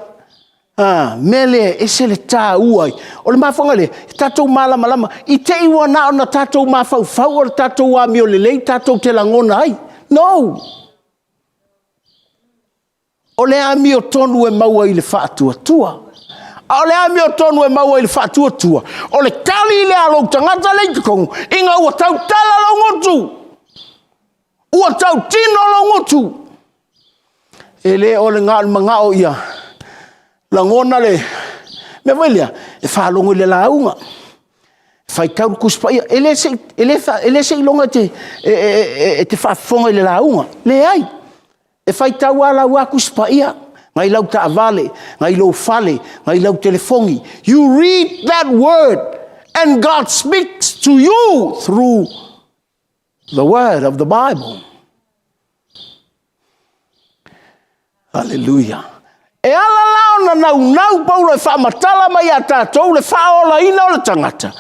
A mea lea e ese le taua ai. O le mafuaaga lea, e tatou malamalama i te i ua na ona tatou mafaufau o le tatou amio lelei tatou te lagona ai. No! O le amiotonu e maua i le faatuatua. A o le amiotonu e maua i le faatuatua, o le tali lea a lou tagata lea i totonu, ina ua tautala lou gutu, ua tautino lou gutu. E le o le na o le manao ia lagona le mea foi lea, e faalogo i le lauga, faitau le Tusi Paia. E le seiloga e te faafofoga i le lauga, leai. E faitau lava lau lava Tusi Paia, nai lau taavale, nai lou fale, nai lau telefoni. You read that word and God speaks to you through the word of the Bible. Hallelujah. E ala la ona naunau Paulo e faamatala mai ia tatou le faaolaina o le tagata,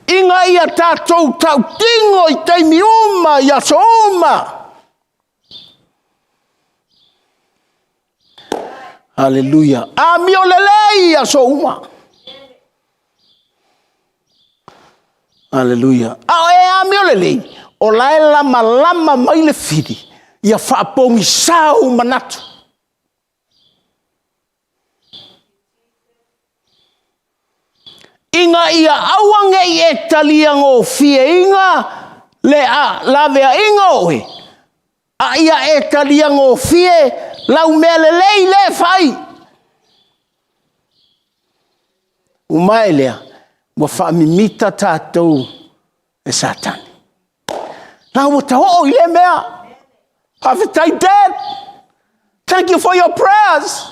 ina ia tatou tautino i taimi uma, i aso uma. Aleluia. Amio lelei i aso uma. Aleluia. A o e amio lelei, o la e lamalama mai le fili, ia faapogisā ou manatu. Ina ia aua ne i e taliagofieina le laveaiga o oe, a ia e taliagofie lau mea lelei lea e fai. Ua maea lea, ua faamimita tatou e Satani. La ua taoo i lea mea. Faafetai Dad. Thank you for your prayers.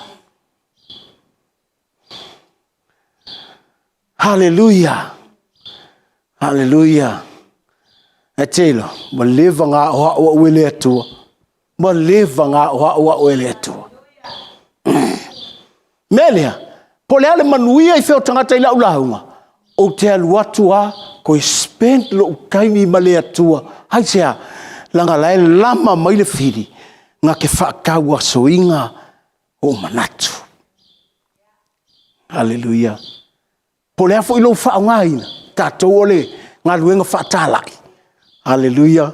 Haleluia! Haleluia! E te ilo, ua leva na aoao au e le Atua. Ua leva na aoao au e le Atua. Mea lea, po o le a le manuia i fea o tagata i lau lauga, Ou te alu atu a, toe spend lou taimi ma le Atua. Aisea? Leaga la e lama mai le fili, na te faatauasoina ou manatu. Aleluia. Po o le a foi lou faaaogaina, tatou o le galuega faatalai. Aleluia.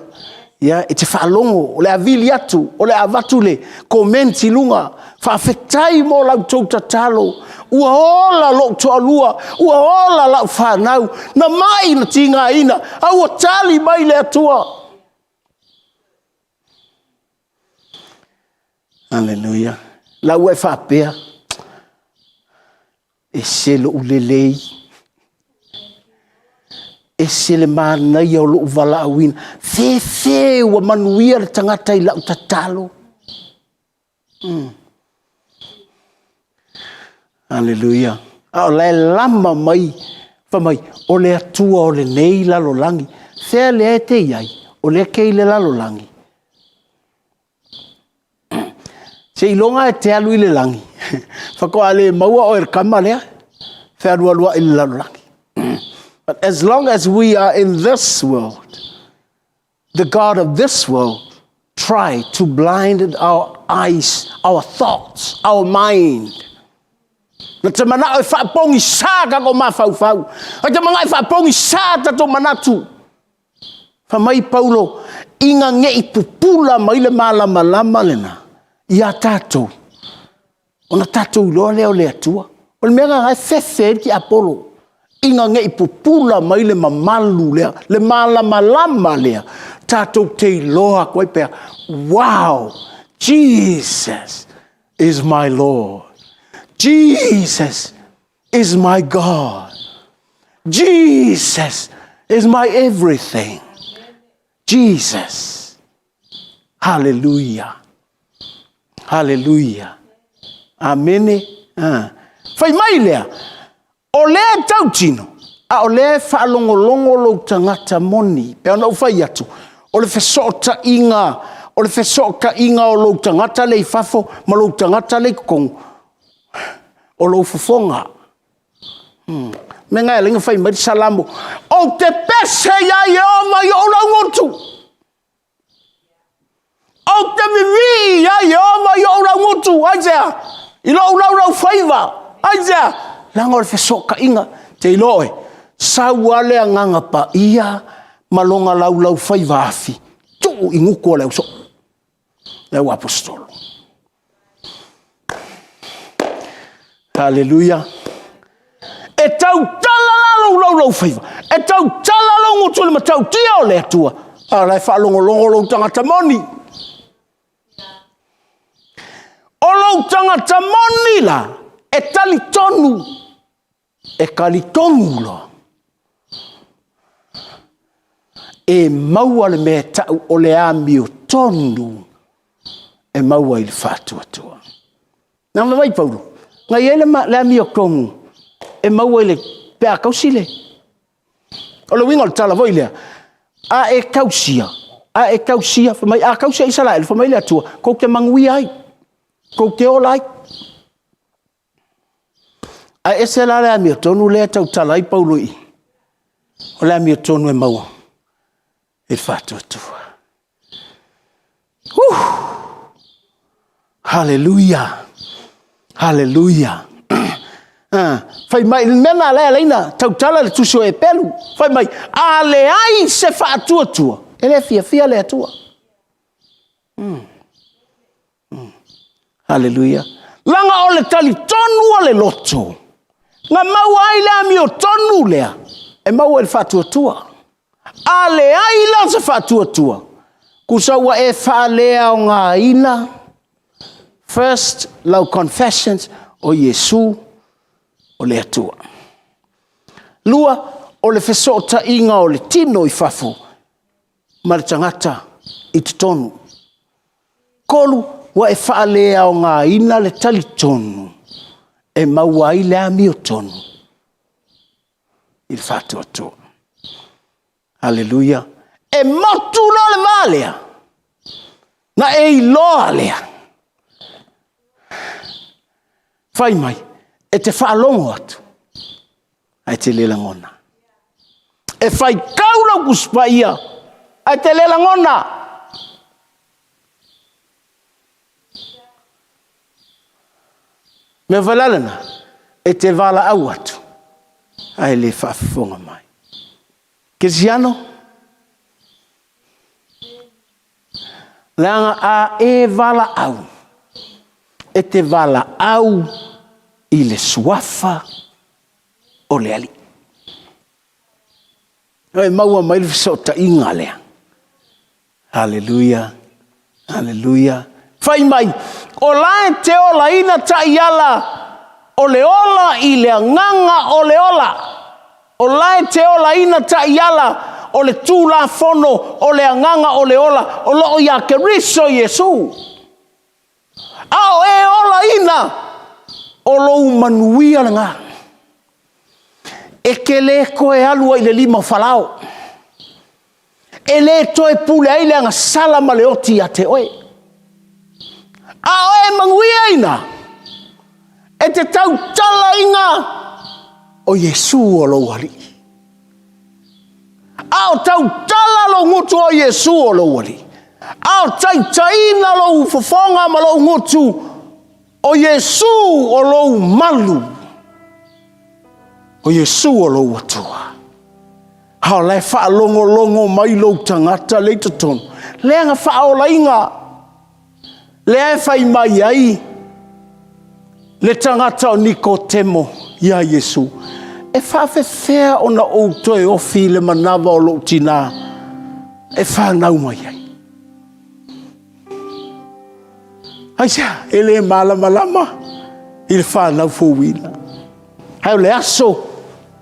Ia, e te faalogo, o le a vili atu, o le a avatu le comment i luga, faafetai mo la outou tatalo, ua ola lou toalua, ua ola lau fanau, na mai na tigaina, a ua tali mai le Atua. Aleluia. La ua e faapea, ese lou lelei, ese le manaia o lou valaauina, fefe ua manuia le tagata i lau tatalo. Aleluia. A o la e lama mai, fai mai, o le Atua o lenei lalolagi. Fea lea e te i ai? O lea e te i le lalolagi. Seiloga e te alu i le lagi, faatoa le maua oe e le tama lea, fealualuai i le lalolagi. But as long as we are in this world, the God of this world try to blind our eyes, our thoughts, our mind. Na te manao e faapogisā tatou mafaufau. Na te manao e faapogisā tatou manatu. Fai mai Paulo, ina ne i pupula mai le malamalama lena ia tatou, ona tatou iloa lea o le Atua. O le mea lena e fefe ai le tiapolo, ina ne i pupula mai le mamalu lea, le malamalama lea, tatou te iloa atu ai pea, wow, Jesus is my Lord. Jesus is my God. Jesus is my everything. Jesus. Hallelujah. Hallelujah. Amene. Ah. Fai mai lea, o lea e tautino, a o lea e faalogologo lou tagata moni. Pe ona ou fai atu, o le fesootaiga, o le fesootaiga o lou tagata lea i fafo ma lou tagata lea i totonu, o lou fofoga. Hmm. Me ngai ala fai mai le Salamo, ou te pese ia Ieova i ou laugutu. Ou te vivii ia Ieova i ou laugutu. Aisea? I lou laulau faiva. Aisea? Leaga o le fesootaiga. Te iloa oe, sau lava le agaga paia ma lona laulau faiva afi, tuu i gutu o le ausoo, le au aposetolo. Haleluia. E tautala la lou laulau faiva, e tautala lou gutu i le matautia o le Atua, a o la e faalogologo lou tagata moni. O lou tagata moni la, e talitonu, e talitonu loa, e maua le mea e tau o le amiotonu e maua i le faatuatua. Na mai Paulo, na i ai le amiotonu e maua i le, pe a tausi le... O le uiga o le tala foi lea, a e tausia, a e tausia, fai mai, a tausia Isaraelu, fai mai le Atua, tou te manuia ai, tou te ola ai. Ae ese la le amiotonu lea e tautala ai Paulo i i, o le amiotonu e maua i le faatuatua. Uh! Haleluia! Haleluia! Ah, fai mai, le mea na lea laina, tautala le tusi o Epelu, fai mai, a leai se faatuatua, e le fiafia le Atua. Mm. Mm. Haleluia. Laga o le talitonu o le loto, na maua ai le amiotonu lea, e maua i le faatuatua. A leai la se faatuatua, kusa ua e faaleaogaina first lau confessions o Iesu o le Atua. Lua, o le fesootaiga o le tino i fafo ma le tagata i totonu. 3, ua e faaleaogaina le talitonu e maua ai le amiotonu i le faatuatua. Aleluia. E motu loa le va lea, na e iloa lea. Fai mai, e te faalogo atu. Ae te le lagona. E faitau lau Tusi Paia, ae te le lagona. Mea foi la lena, e te valaau atu, ae le faafofoga mai. Kerisiano, leaga a e valaau, e te valaau i le suafa o le Alii. E maua mai le fesootaiga lea. Haleluia, haleluia. Fai mai, o la e te olaina taiala o le ola i le agaga o le ola. O la e te olaina taiala o le Tulafono o le agaga o le ola o lo o ia Keriso Iesu. A o e olaina, o lou manuia lena. E te le toe alu ai i le lima o Farao. E le toe pule ai le agasala ma le oti ia te oe. A o e manuiaina, e te tautalaina o Iesu o lou Alii. A o tautala lou gutu o Iesu o lou Alii. A o taitaiina lou fofoga ma lou gutu o Iesu o lou malu. O Iesu o lou Atua. A o la e faalogologo mai lou tagata lea i totonu, lea na faaolaina, lea e fai mai ai le tagata o Nikotemo iā Iesu, e faafefea ona ou toe ofi i le manava o lou tinā e fanau mai ai? Aisea? E le malamalama i le fanau fouina. Ae o le aso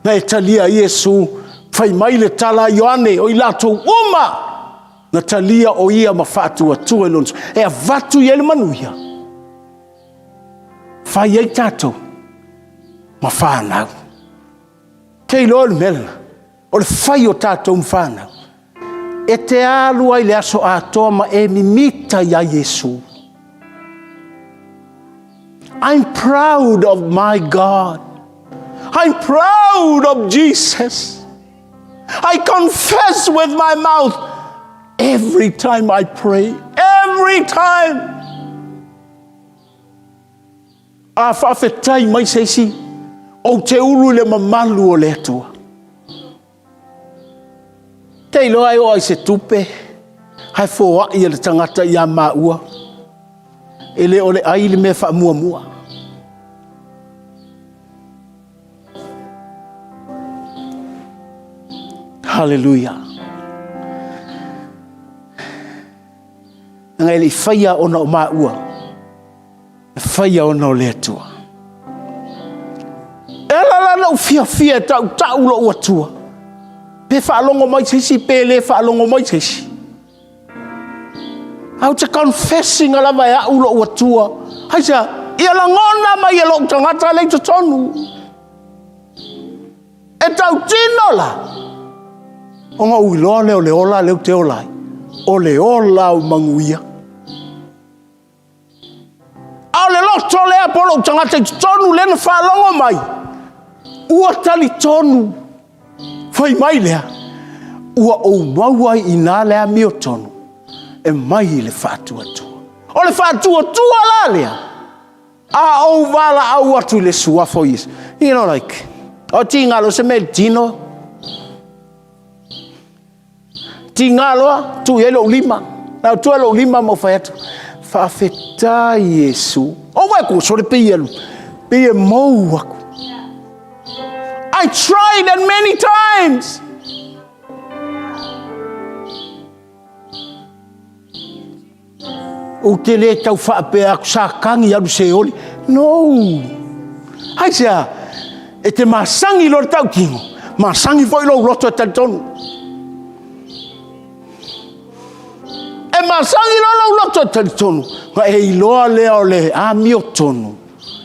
na e talia ai Iesu, fai mai le tala a Ioane, o i latou uma na talia o ia ma faatuatua i lona, e avatu i ai le manuia, fai ai tatou ma fanau. Te iloa le mea lena, o le fai o tatou ma fanau, e te alu ai le aso atoa ma e mimita iā Iesu. I'm proud of my God. I'm proud of Jesus. I confess with my mouth every time I pray. Every time. A faafetai mai se isi, ou te ulu i le mamalu o le Atua. Te iloa e oo ai se tupe, ae foai e le tagata ia maua, e le o le ai le mea faamuamua. Haleluia. Leaga e le i faia ona o maua, e faia ona o le Atua. E ala la na ou fiafia e tautau lou Atua, pe faalogo mai se isi, pe le faalogo mai se isi. Ae ou te confessing lava e au lou Atua. Aisea? Ia lagona mai e lou tagata lea i totonu. E tautino la, ona ou iloa lea o le ola lea ou te ola ai, o le ola o manuia. A o le loto lea po o lou tagata i totonu lea na faalogo mai, ua talitonu, fai mai lea, ua ou maua ai i ina le amiotonu e mai i le faatuatua. O le faatuatua la lea, a ou valaau atu i le suafa o Iesu. You know like, o tigalo se mea i le tino, Tiga loa, tuu i ai lou lima. Na ou tua lou lima ma ou fai atu, faafetai Iesu. Ou vaai atu, sole pei e, pei e mou aku. I tried it many times. Ou te le tau faapea atu sa tagi alu seoli. No! Aisea, e te masangi loa le tautino, masangi foi lou loto e talitonu. E masangi loa lou loto e talitonu, ma e iloa lea o le amiotonu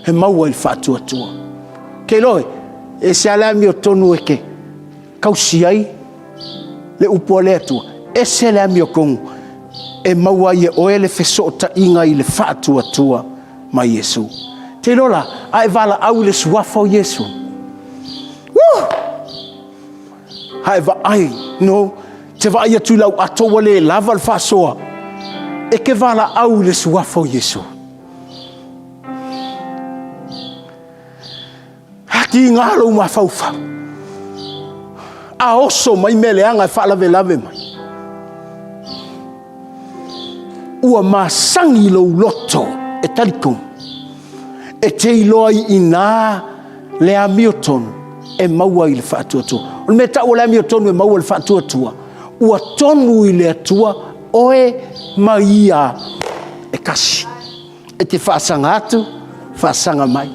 e maua i le faatuatua. Ke iloa, e ese lava le amiotonu e te tausi ai le upu a le Atua, ese le amiotonu e maua ai e oe le fesootaiga i le faatuatua ma Iesu. Te iloa la, a e valaau i le suafa o Iesu. Woo! A e vaai, no, te vaai atu i lau ato ua le lava le faasoa, e te valaau i le Suafa o Iesu. A tiga lou mafaufau, a oso mai mea leaga e faalavelave mai, ua masani lou loto e talitonu, e te iloa ai i ina le amiotonu e maua i le faatuatua. O le mea e tau o le amiotonu e maua i le faatuatua, ua tonu i le Atua oe ma Ia e tasi. E te faasaga atu, faasaga mai.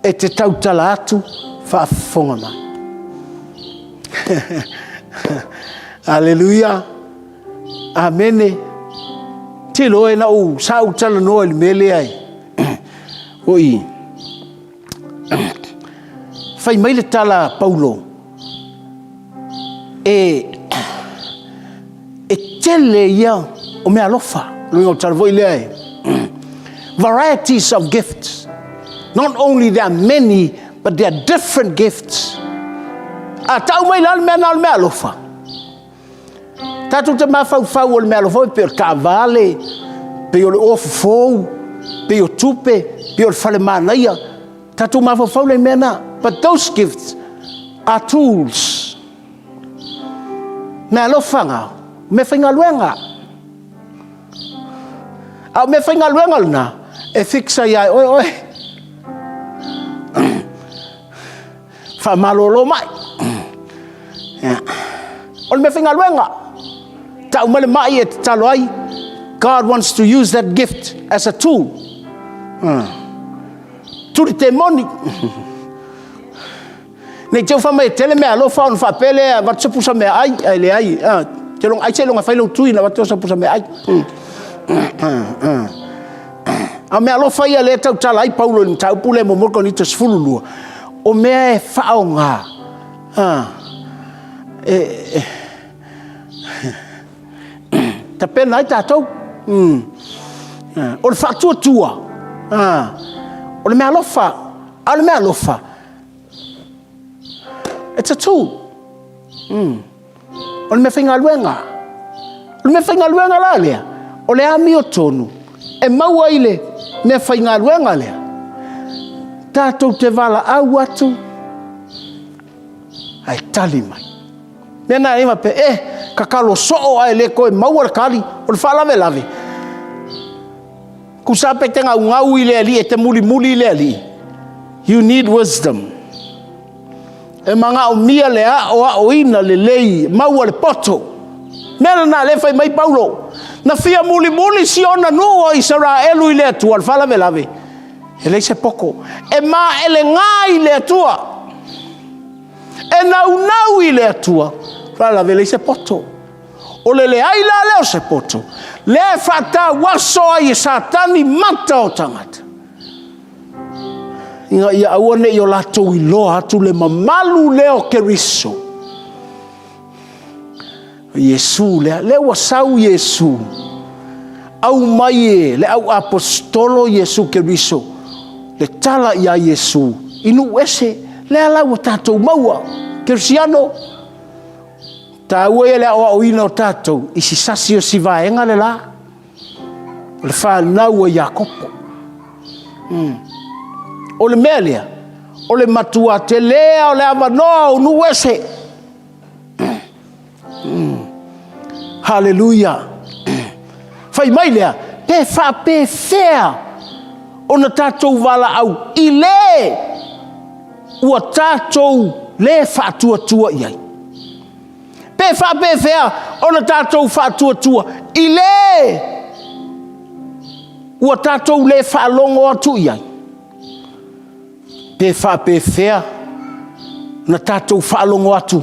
E te tautala atu, faafofoga mai. Aleluia. Amene. Tilo e na ou sa ou talanoa i le mea lea e oi fai mai le tala a Paulo e e tele ia o mea alofa. Luga o tala foi lea e varieties of gifts. Not only there are many, but there are different gifts. A tau mai la le mea na o le mea alofa. Tatou te mafaufau o le mea alofa e pei o le taavale, pei o le ofu fou, pei o tupe, pei o le fale manaia. Tatou mafaufau le mea na. But those gifts are tools. Mea alofa na, mea faigaluega. A o mea faigaluega lena, e fixa ia oe oe. Faamalolo mai. O le mea faigaluega. Tau mai le mai e tatalo ai. God wants to use that gift as a tool. Tuli te moni. Nei te ufa mai e tele mea alofa ona faapea lea avatu se pusa mea ai, ai leai. Te longa ai se longa fai lau tui na avatu se pusa mea ai. A mea alofa ia lea tautala ai Paulo i le mataupu lea mo Korinito 12, o mea e faaaoga e, e, tapena ai tatou. O le faatuatua, o le mea alofa, a o le mea alofa, it's a tool. O le mea faigaluega. O le mea faigaluega la lea, o le amiotonu e maua i le mea faigaluega lea, tatou te valaau atu ae tali mai. Mea na e faapea, eh, tatalo soo ae le toe maua le tali, o le faalavelave. Tusa pe te gaugau i le Alii, e te mulimuli i le Alii. You need wisdom. E manaomia le aoaoina lelei, maua le poto. Mea lena lea fai mai Paulo. Na fia mulimuli si ona nuu o Isaraelu i le Atua, le faalavelave. E leai se poto. E maelega i le Atua. E naunau i le Atua. Faalavelave, e leai se poto. O le leai la lea o se poto, lea e faatauaso ai e Satani mata o tagata. Ina ia aua ne i o latou iloa atu le mamalu lea o Keriso. O Iesu lea, lea ua sau Iesu, aumai e le au aposetolo Iesu Keriso, le tala ia Iesu, i nuu ese, lea la ua tatou maua, Kerisiano, taua ia le aoaoina o tatou i si sasi o si vaega le la. O le fanau a Iakopo. Mm. O le mea lea, o le matua telea o le avanoa o nuu ese. Mm. Haleluia. Fai mai lea, pe faapefea ona tatou valaau i le ua tatou le faatuatua i ai. Pe faapefea ona tatou faatuatua i le ua tatou le faalogo atu i ai? Pe faapefea ona tatou faalogo atu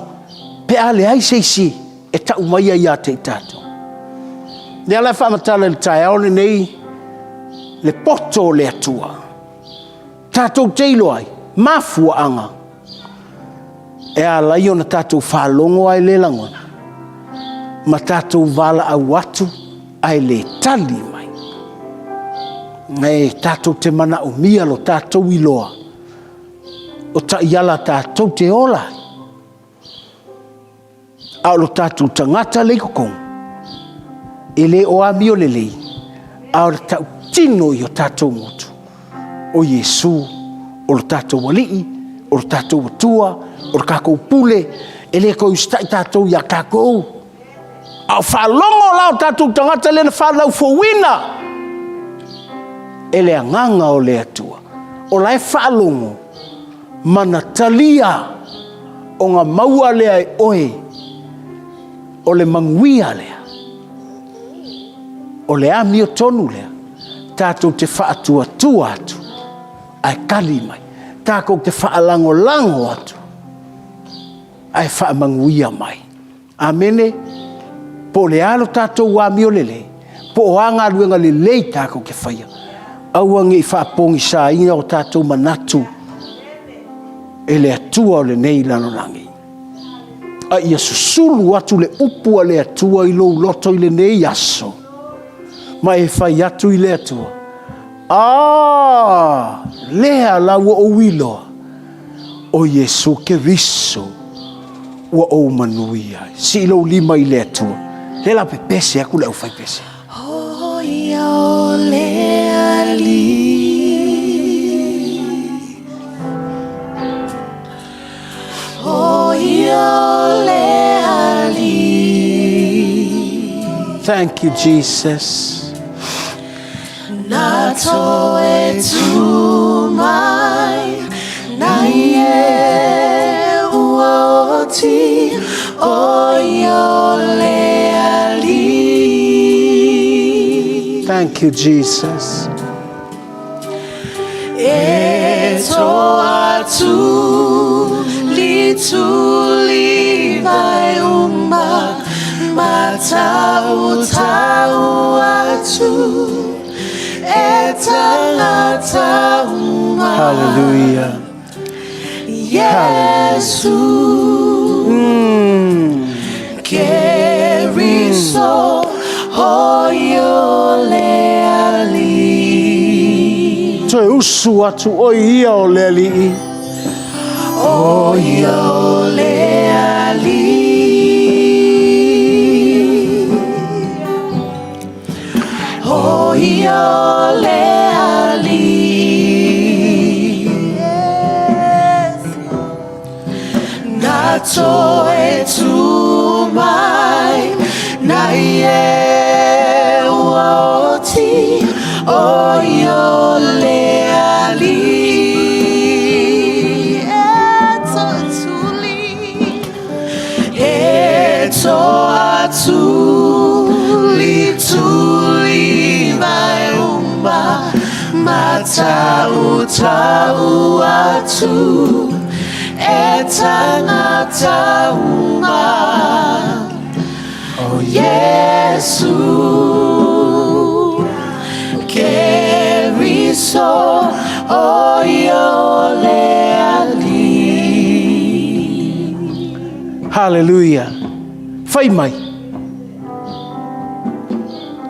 pe a leai se isi e tau maia ia te i tatou? Lea la e faamatala i le taeao lenei le poto o le Atua. Tatou te iloa ai mafuaaga e ala ai ona tatou faalogo ae le lagona, ma tatou valaau atu ae le tali mai. E tatou te manaomia lo tatou iloa o taiala tatou te ola ai. A o lo tatou tagata lea i totonu, e le o amio lelei, a o le tautino i o tatou motu, o Iesu, o lo tatou Alii, o lo tatou Atua, o le tatou Pule, e le toe usitai tatou iā tatou. A o faalogo la o tatou tagata lea na fanau fouina e le Agaga o le Atua, o la e faalogo ma na talia ona maua lea e oe o le manuia lea, o le amiotonu lea, tatou te faatuatua atu ae tali mai, tatou te faalagolago atu ae faamanuia mai. Amene. Po o le a lo tatou amio lelei, po o a galuega lelei tatou te faia, aua ne i faapogisaina o tatou manatu e le Atua o lenei lalolagi. A ia susulu atu le upu a le Atua i lou loto i lenei aso, ma e fai atu i le Atua, A lea la ua ou iloa, o Iesu Keriso ua ou manuia ai. Sii lou lima i le Atua. Lea la pepese aku le aufaipese. O ia o le Alii. O ia o le Alii. Thank you, Jesus. Na toe tu mai na ie ua oti o ia o le Alii. Thank you, Jesus. E toa tuli tuli vai uma matau tau atu e tangata uma. Hallelujah. Yesu. Keriso o ia o le Alii. Toe usu atu o ia o le Alii. O ia o le Alii. O ia o le Alii. Na toe tu mai na ie ua oti o ia o le Alii. E toa tuli, e toa tuli, tuli mai uma matau tau atu. E tangata uma O Iesu Keriso O ia o le Alii. Hallelujah. Fai mai.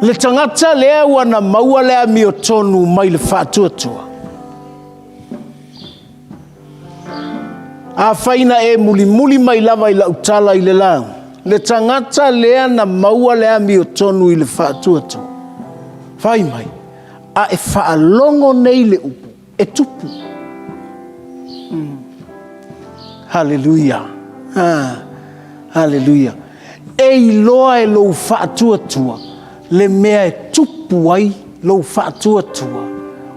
Le tagata lea ua na maua le amiotonu mai le faatuatua. Afai na e mulimuli mai lava i lau tala i le lauga, le tagata lea na maua le amiotonu i le faatuatua, fai mai, a e faalogo nei le upu, e tupu. Mm. Haleluia. Ah, haleluia. E iloa e lou faatuatua le mea e tupu ai lou faatuatua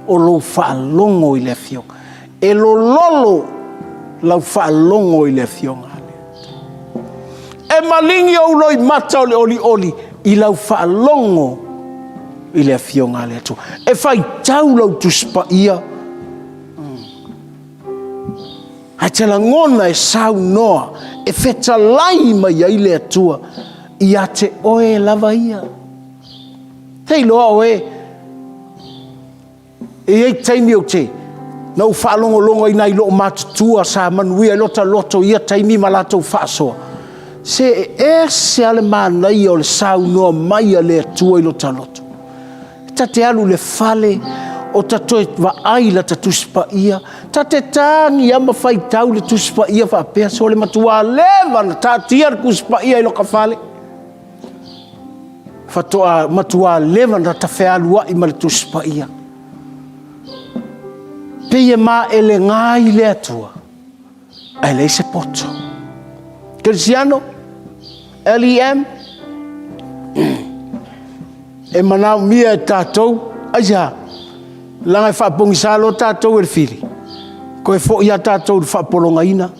o lou faalogo i le Afioga. E lololo lau faalogo i le Afioga a le Atua. E maligi ou loimata o le olioli i lau faalogo i le Afioga a le Atua. E faitau lau Tusi Paia Ae te lagona e saunoa, e fetalai mai ai le Atua ia te oe lava ia. Te iloa oe, e i ai taimi ou te, na ou faalogologo ai nai loo matutua sa manuia i lota loto ia taimi ma latou faasoa. Se e ese a le manaia o le saunoa mai a le Atua i lota loto. Ta te alu i le fale, O ta toe vaai i lata Tusi Paia, ta te tagi lava ma faitau le Tusi Paia faapea, sole matua leva ona taatia le Tusi Paia i loka fale. Faatoa matua leva ona ta fealuai ma le Tusi Paia. Pei e maelega ai le Atua, ae leai se poto. Kerisiano, LEM, e manaomia e tatou, aisea? Leaga e faapogisa loa tatou e le fili, toe foi lava tatou i le faapologaina,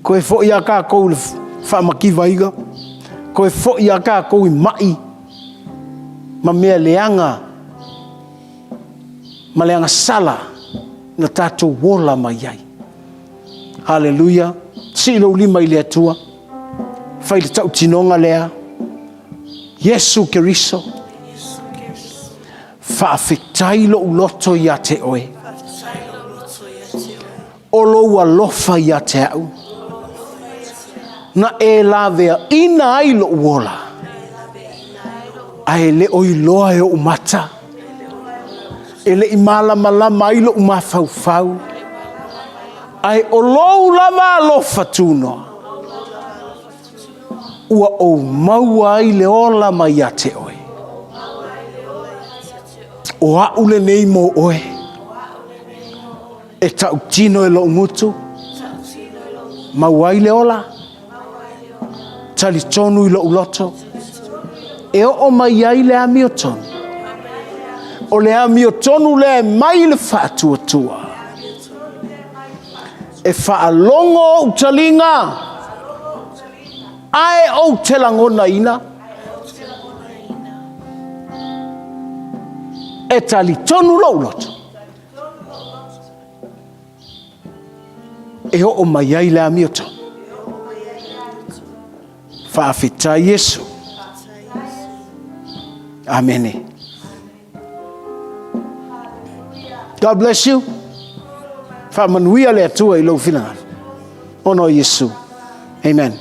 toe foi lava tatou i le faamativaina, toe foi lava tatou i mai ma mea leaga ma le agasala na tatou ola mai ai. Haleluia! Sii lou lima i le Atua, fai le tautinoga lea, Iesu Keriso, faafetai lou loto ia te oe, o lou alofa ia te au, na e laveaina ai lou ola, ae le o iloa e ou mata. E le i malamalama ai lou mafaufau, ae o lou lava alofa tunoa ua ou maua ai le ola mai ia te oe. O au lenei mo oe, e tautino e lou gutu, maua ai le ola, talitonu i lou loto, e oo mai ai le amiotonu. O le amiotonu lea e mai le faatuatua. E faalogo ou taliga, ae ou te lagonaina, e talitonu lou loto. E oo mai ai le amiotonu. Faafetai Iesu. Amene. God bless you. Faamanuia le Atua i lou finagalo. Ona o Iesu. Amen.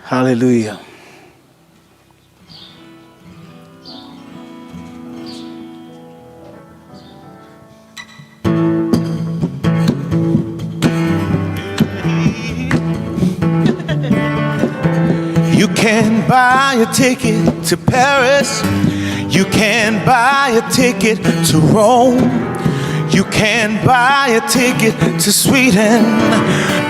Hallelujah. You can buy a ticket to Paris. You can buy a ticket to Rome. You can buy a ticket to Sweden.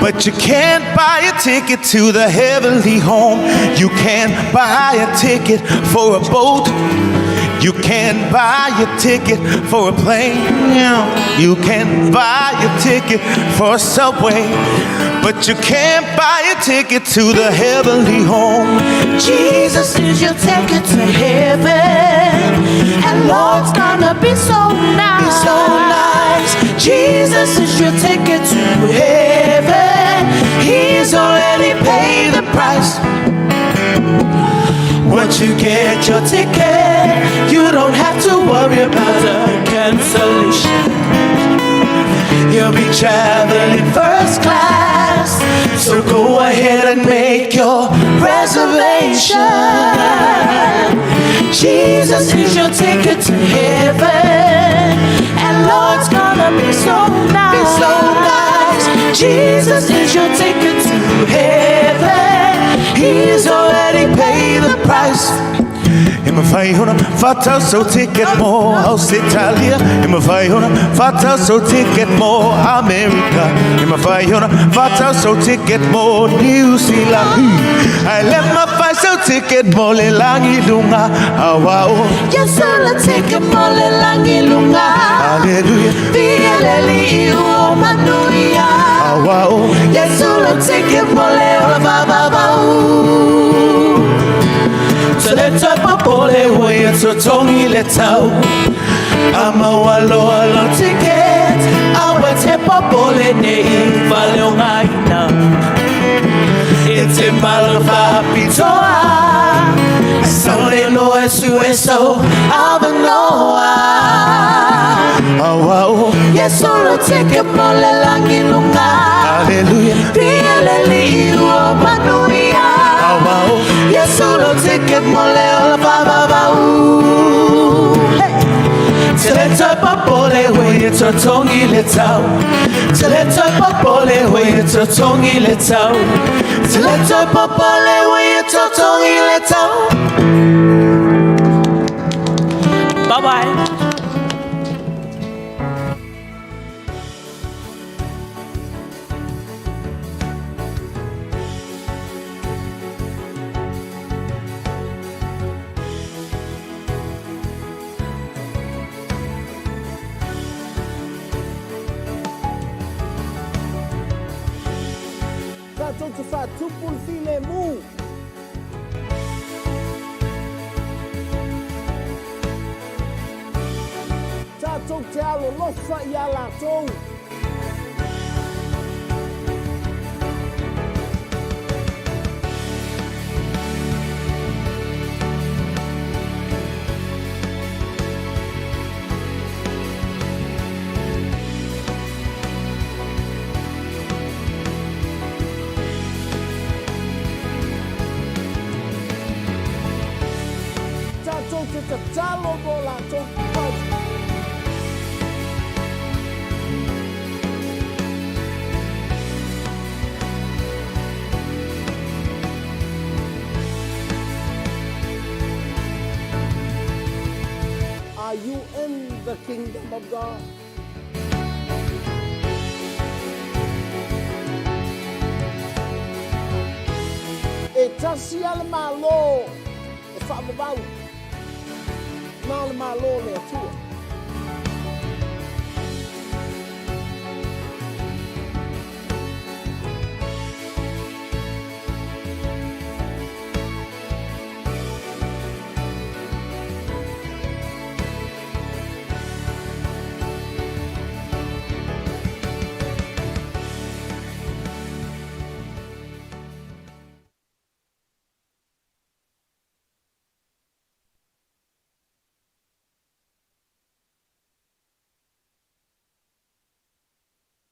But you can't buy a ticket to the heavenly home. You can't buy a ticket for a boat. You can't buy a ticket for a plane. You can't buy a ticket for a subway. But you can't buy a ticket to the heavenly home. Jesus is your ticket to heaven. And Lord's gonna be so nice. Be so nice. Jesus is your ticket to heaven. He's already paid the price. Once you get your ticket, you don't have to worry about a cancellation. You'll be traveling first class. So go ahead and make your reservation. Jesus is your ticket to heaven. And Lord's gonna be so nice. Be so nice. Jesus is your ticket to heaven. He's already paid the price. E mafai ona faatau sou ticket mo Ausetalia. E mafai ona faatau sou ticket mo Amerika. E mafai ona faatau sou ticket mo Niu Sila. Ae le mafai sou ticket mo le lagi i luga. Aua o. Iesu le ticket mo le lagi i luga. Haleluia. Viia le Alii ua manuia. Aua o. Iesu le ticket mo le ola faavavau. E le toe popole ua ia totogi le tau. A maua loa lou ticket, Aua e te popole ne i faaleogaina. E te malaga faapitoa. Sau le loa e sue sou avanoa. Aua o. Yesu lo teke mo le langi lunga. Hallelujah. Pia le li ua manuia. Awao. Yesu lo teke mo le ola va va va u. Hey. Tele popole we to tongi le tau. Tele popole we to tongi le tau. Tele popole we to tongi le tau. Bye bye. Tatou te faatupu le filemu. Tatou te alolofa iā latou. Tatou te tatalo mō latou. Are you in the kingdom of God? E tasi lava le Malo e faavavau, na o le Malo o le Atua.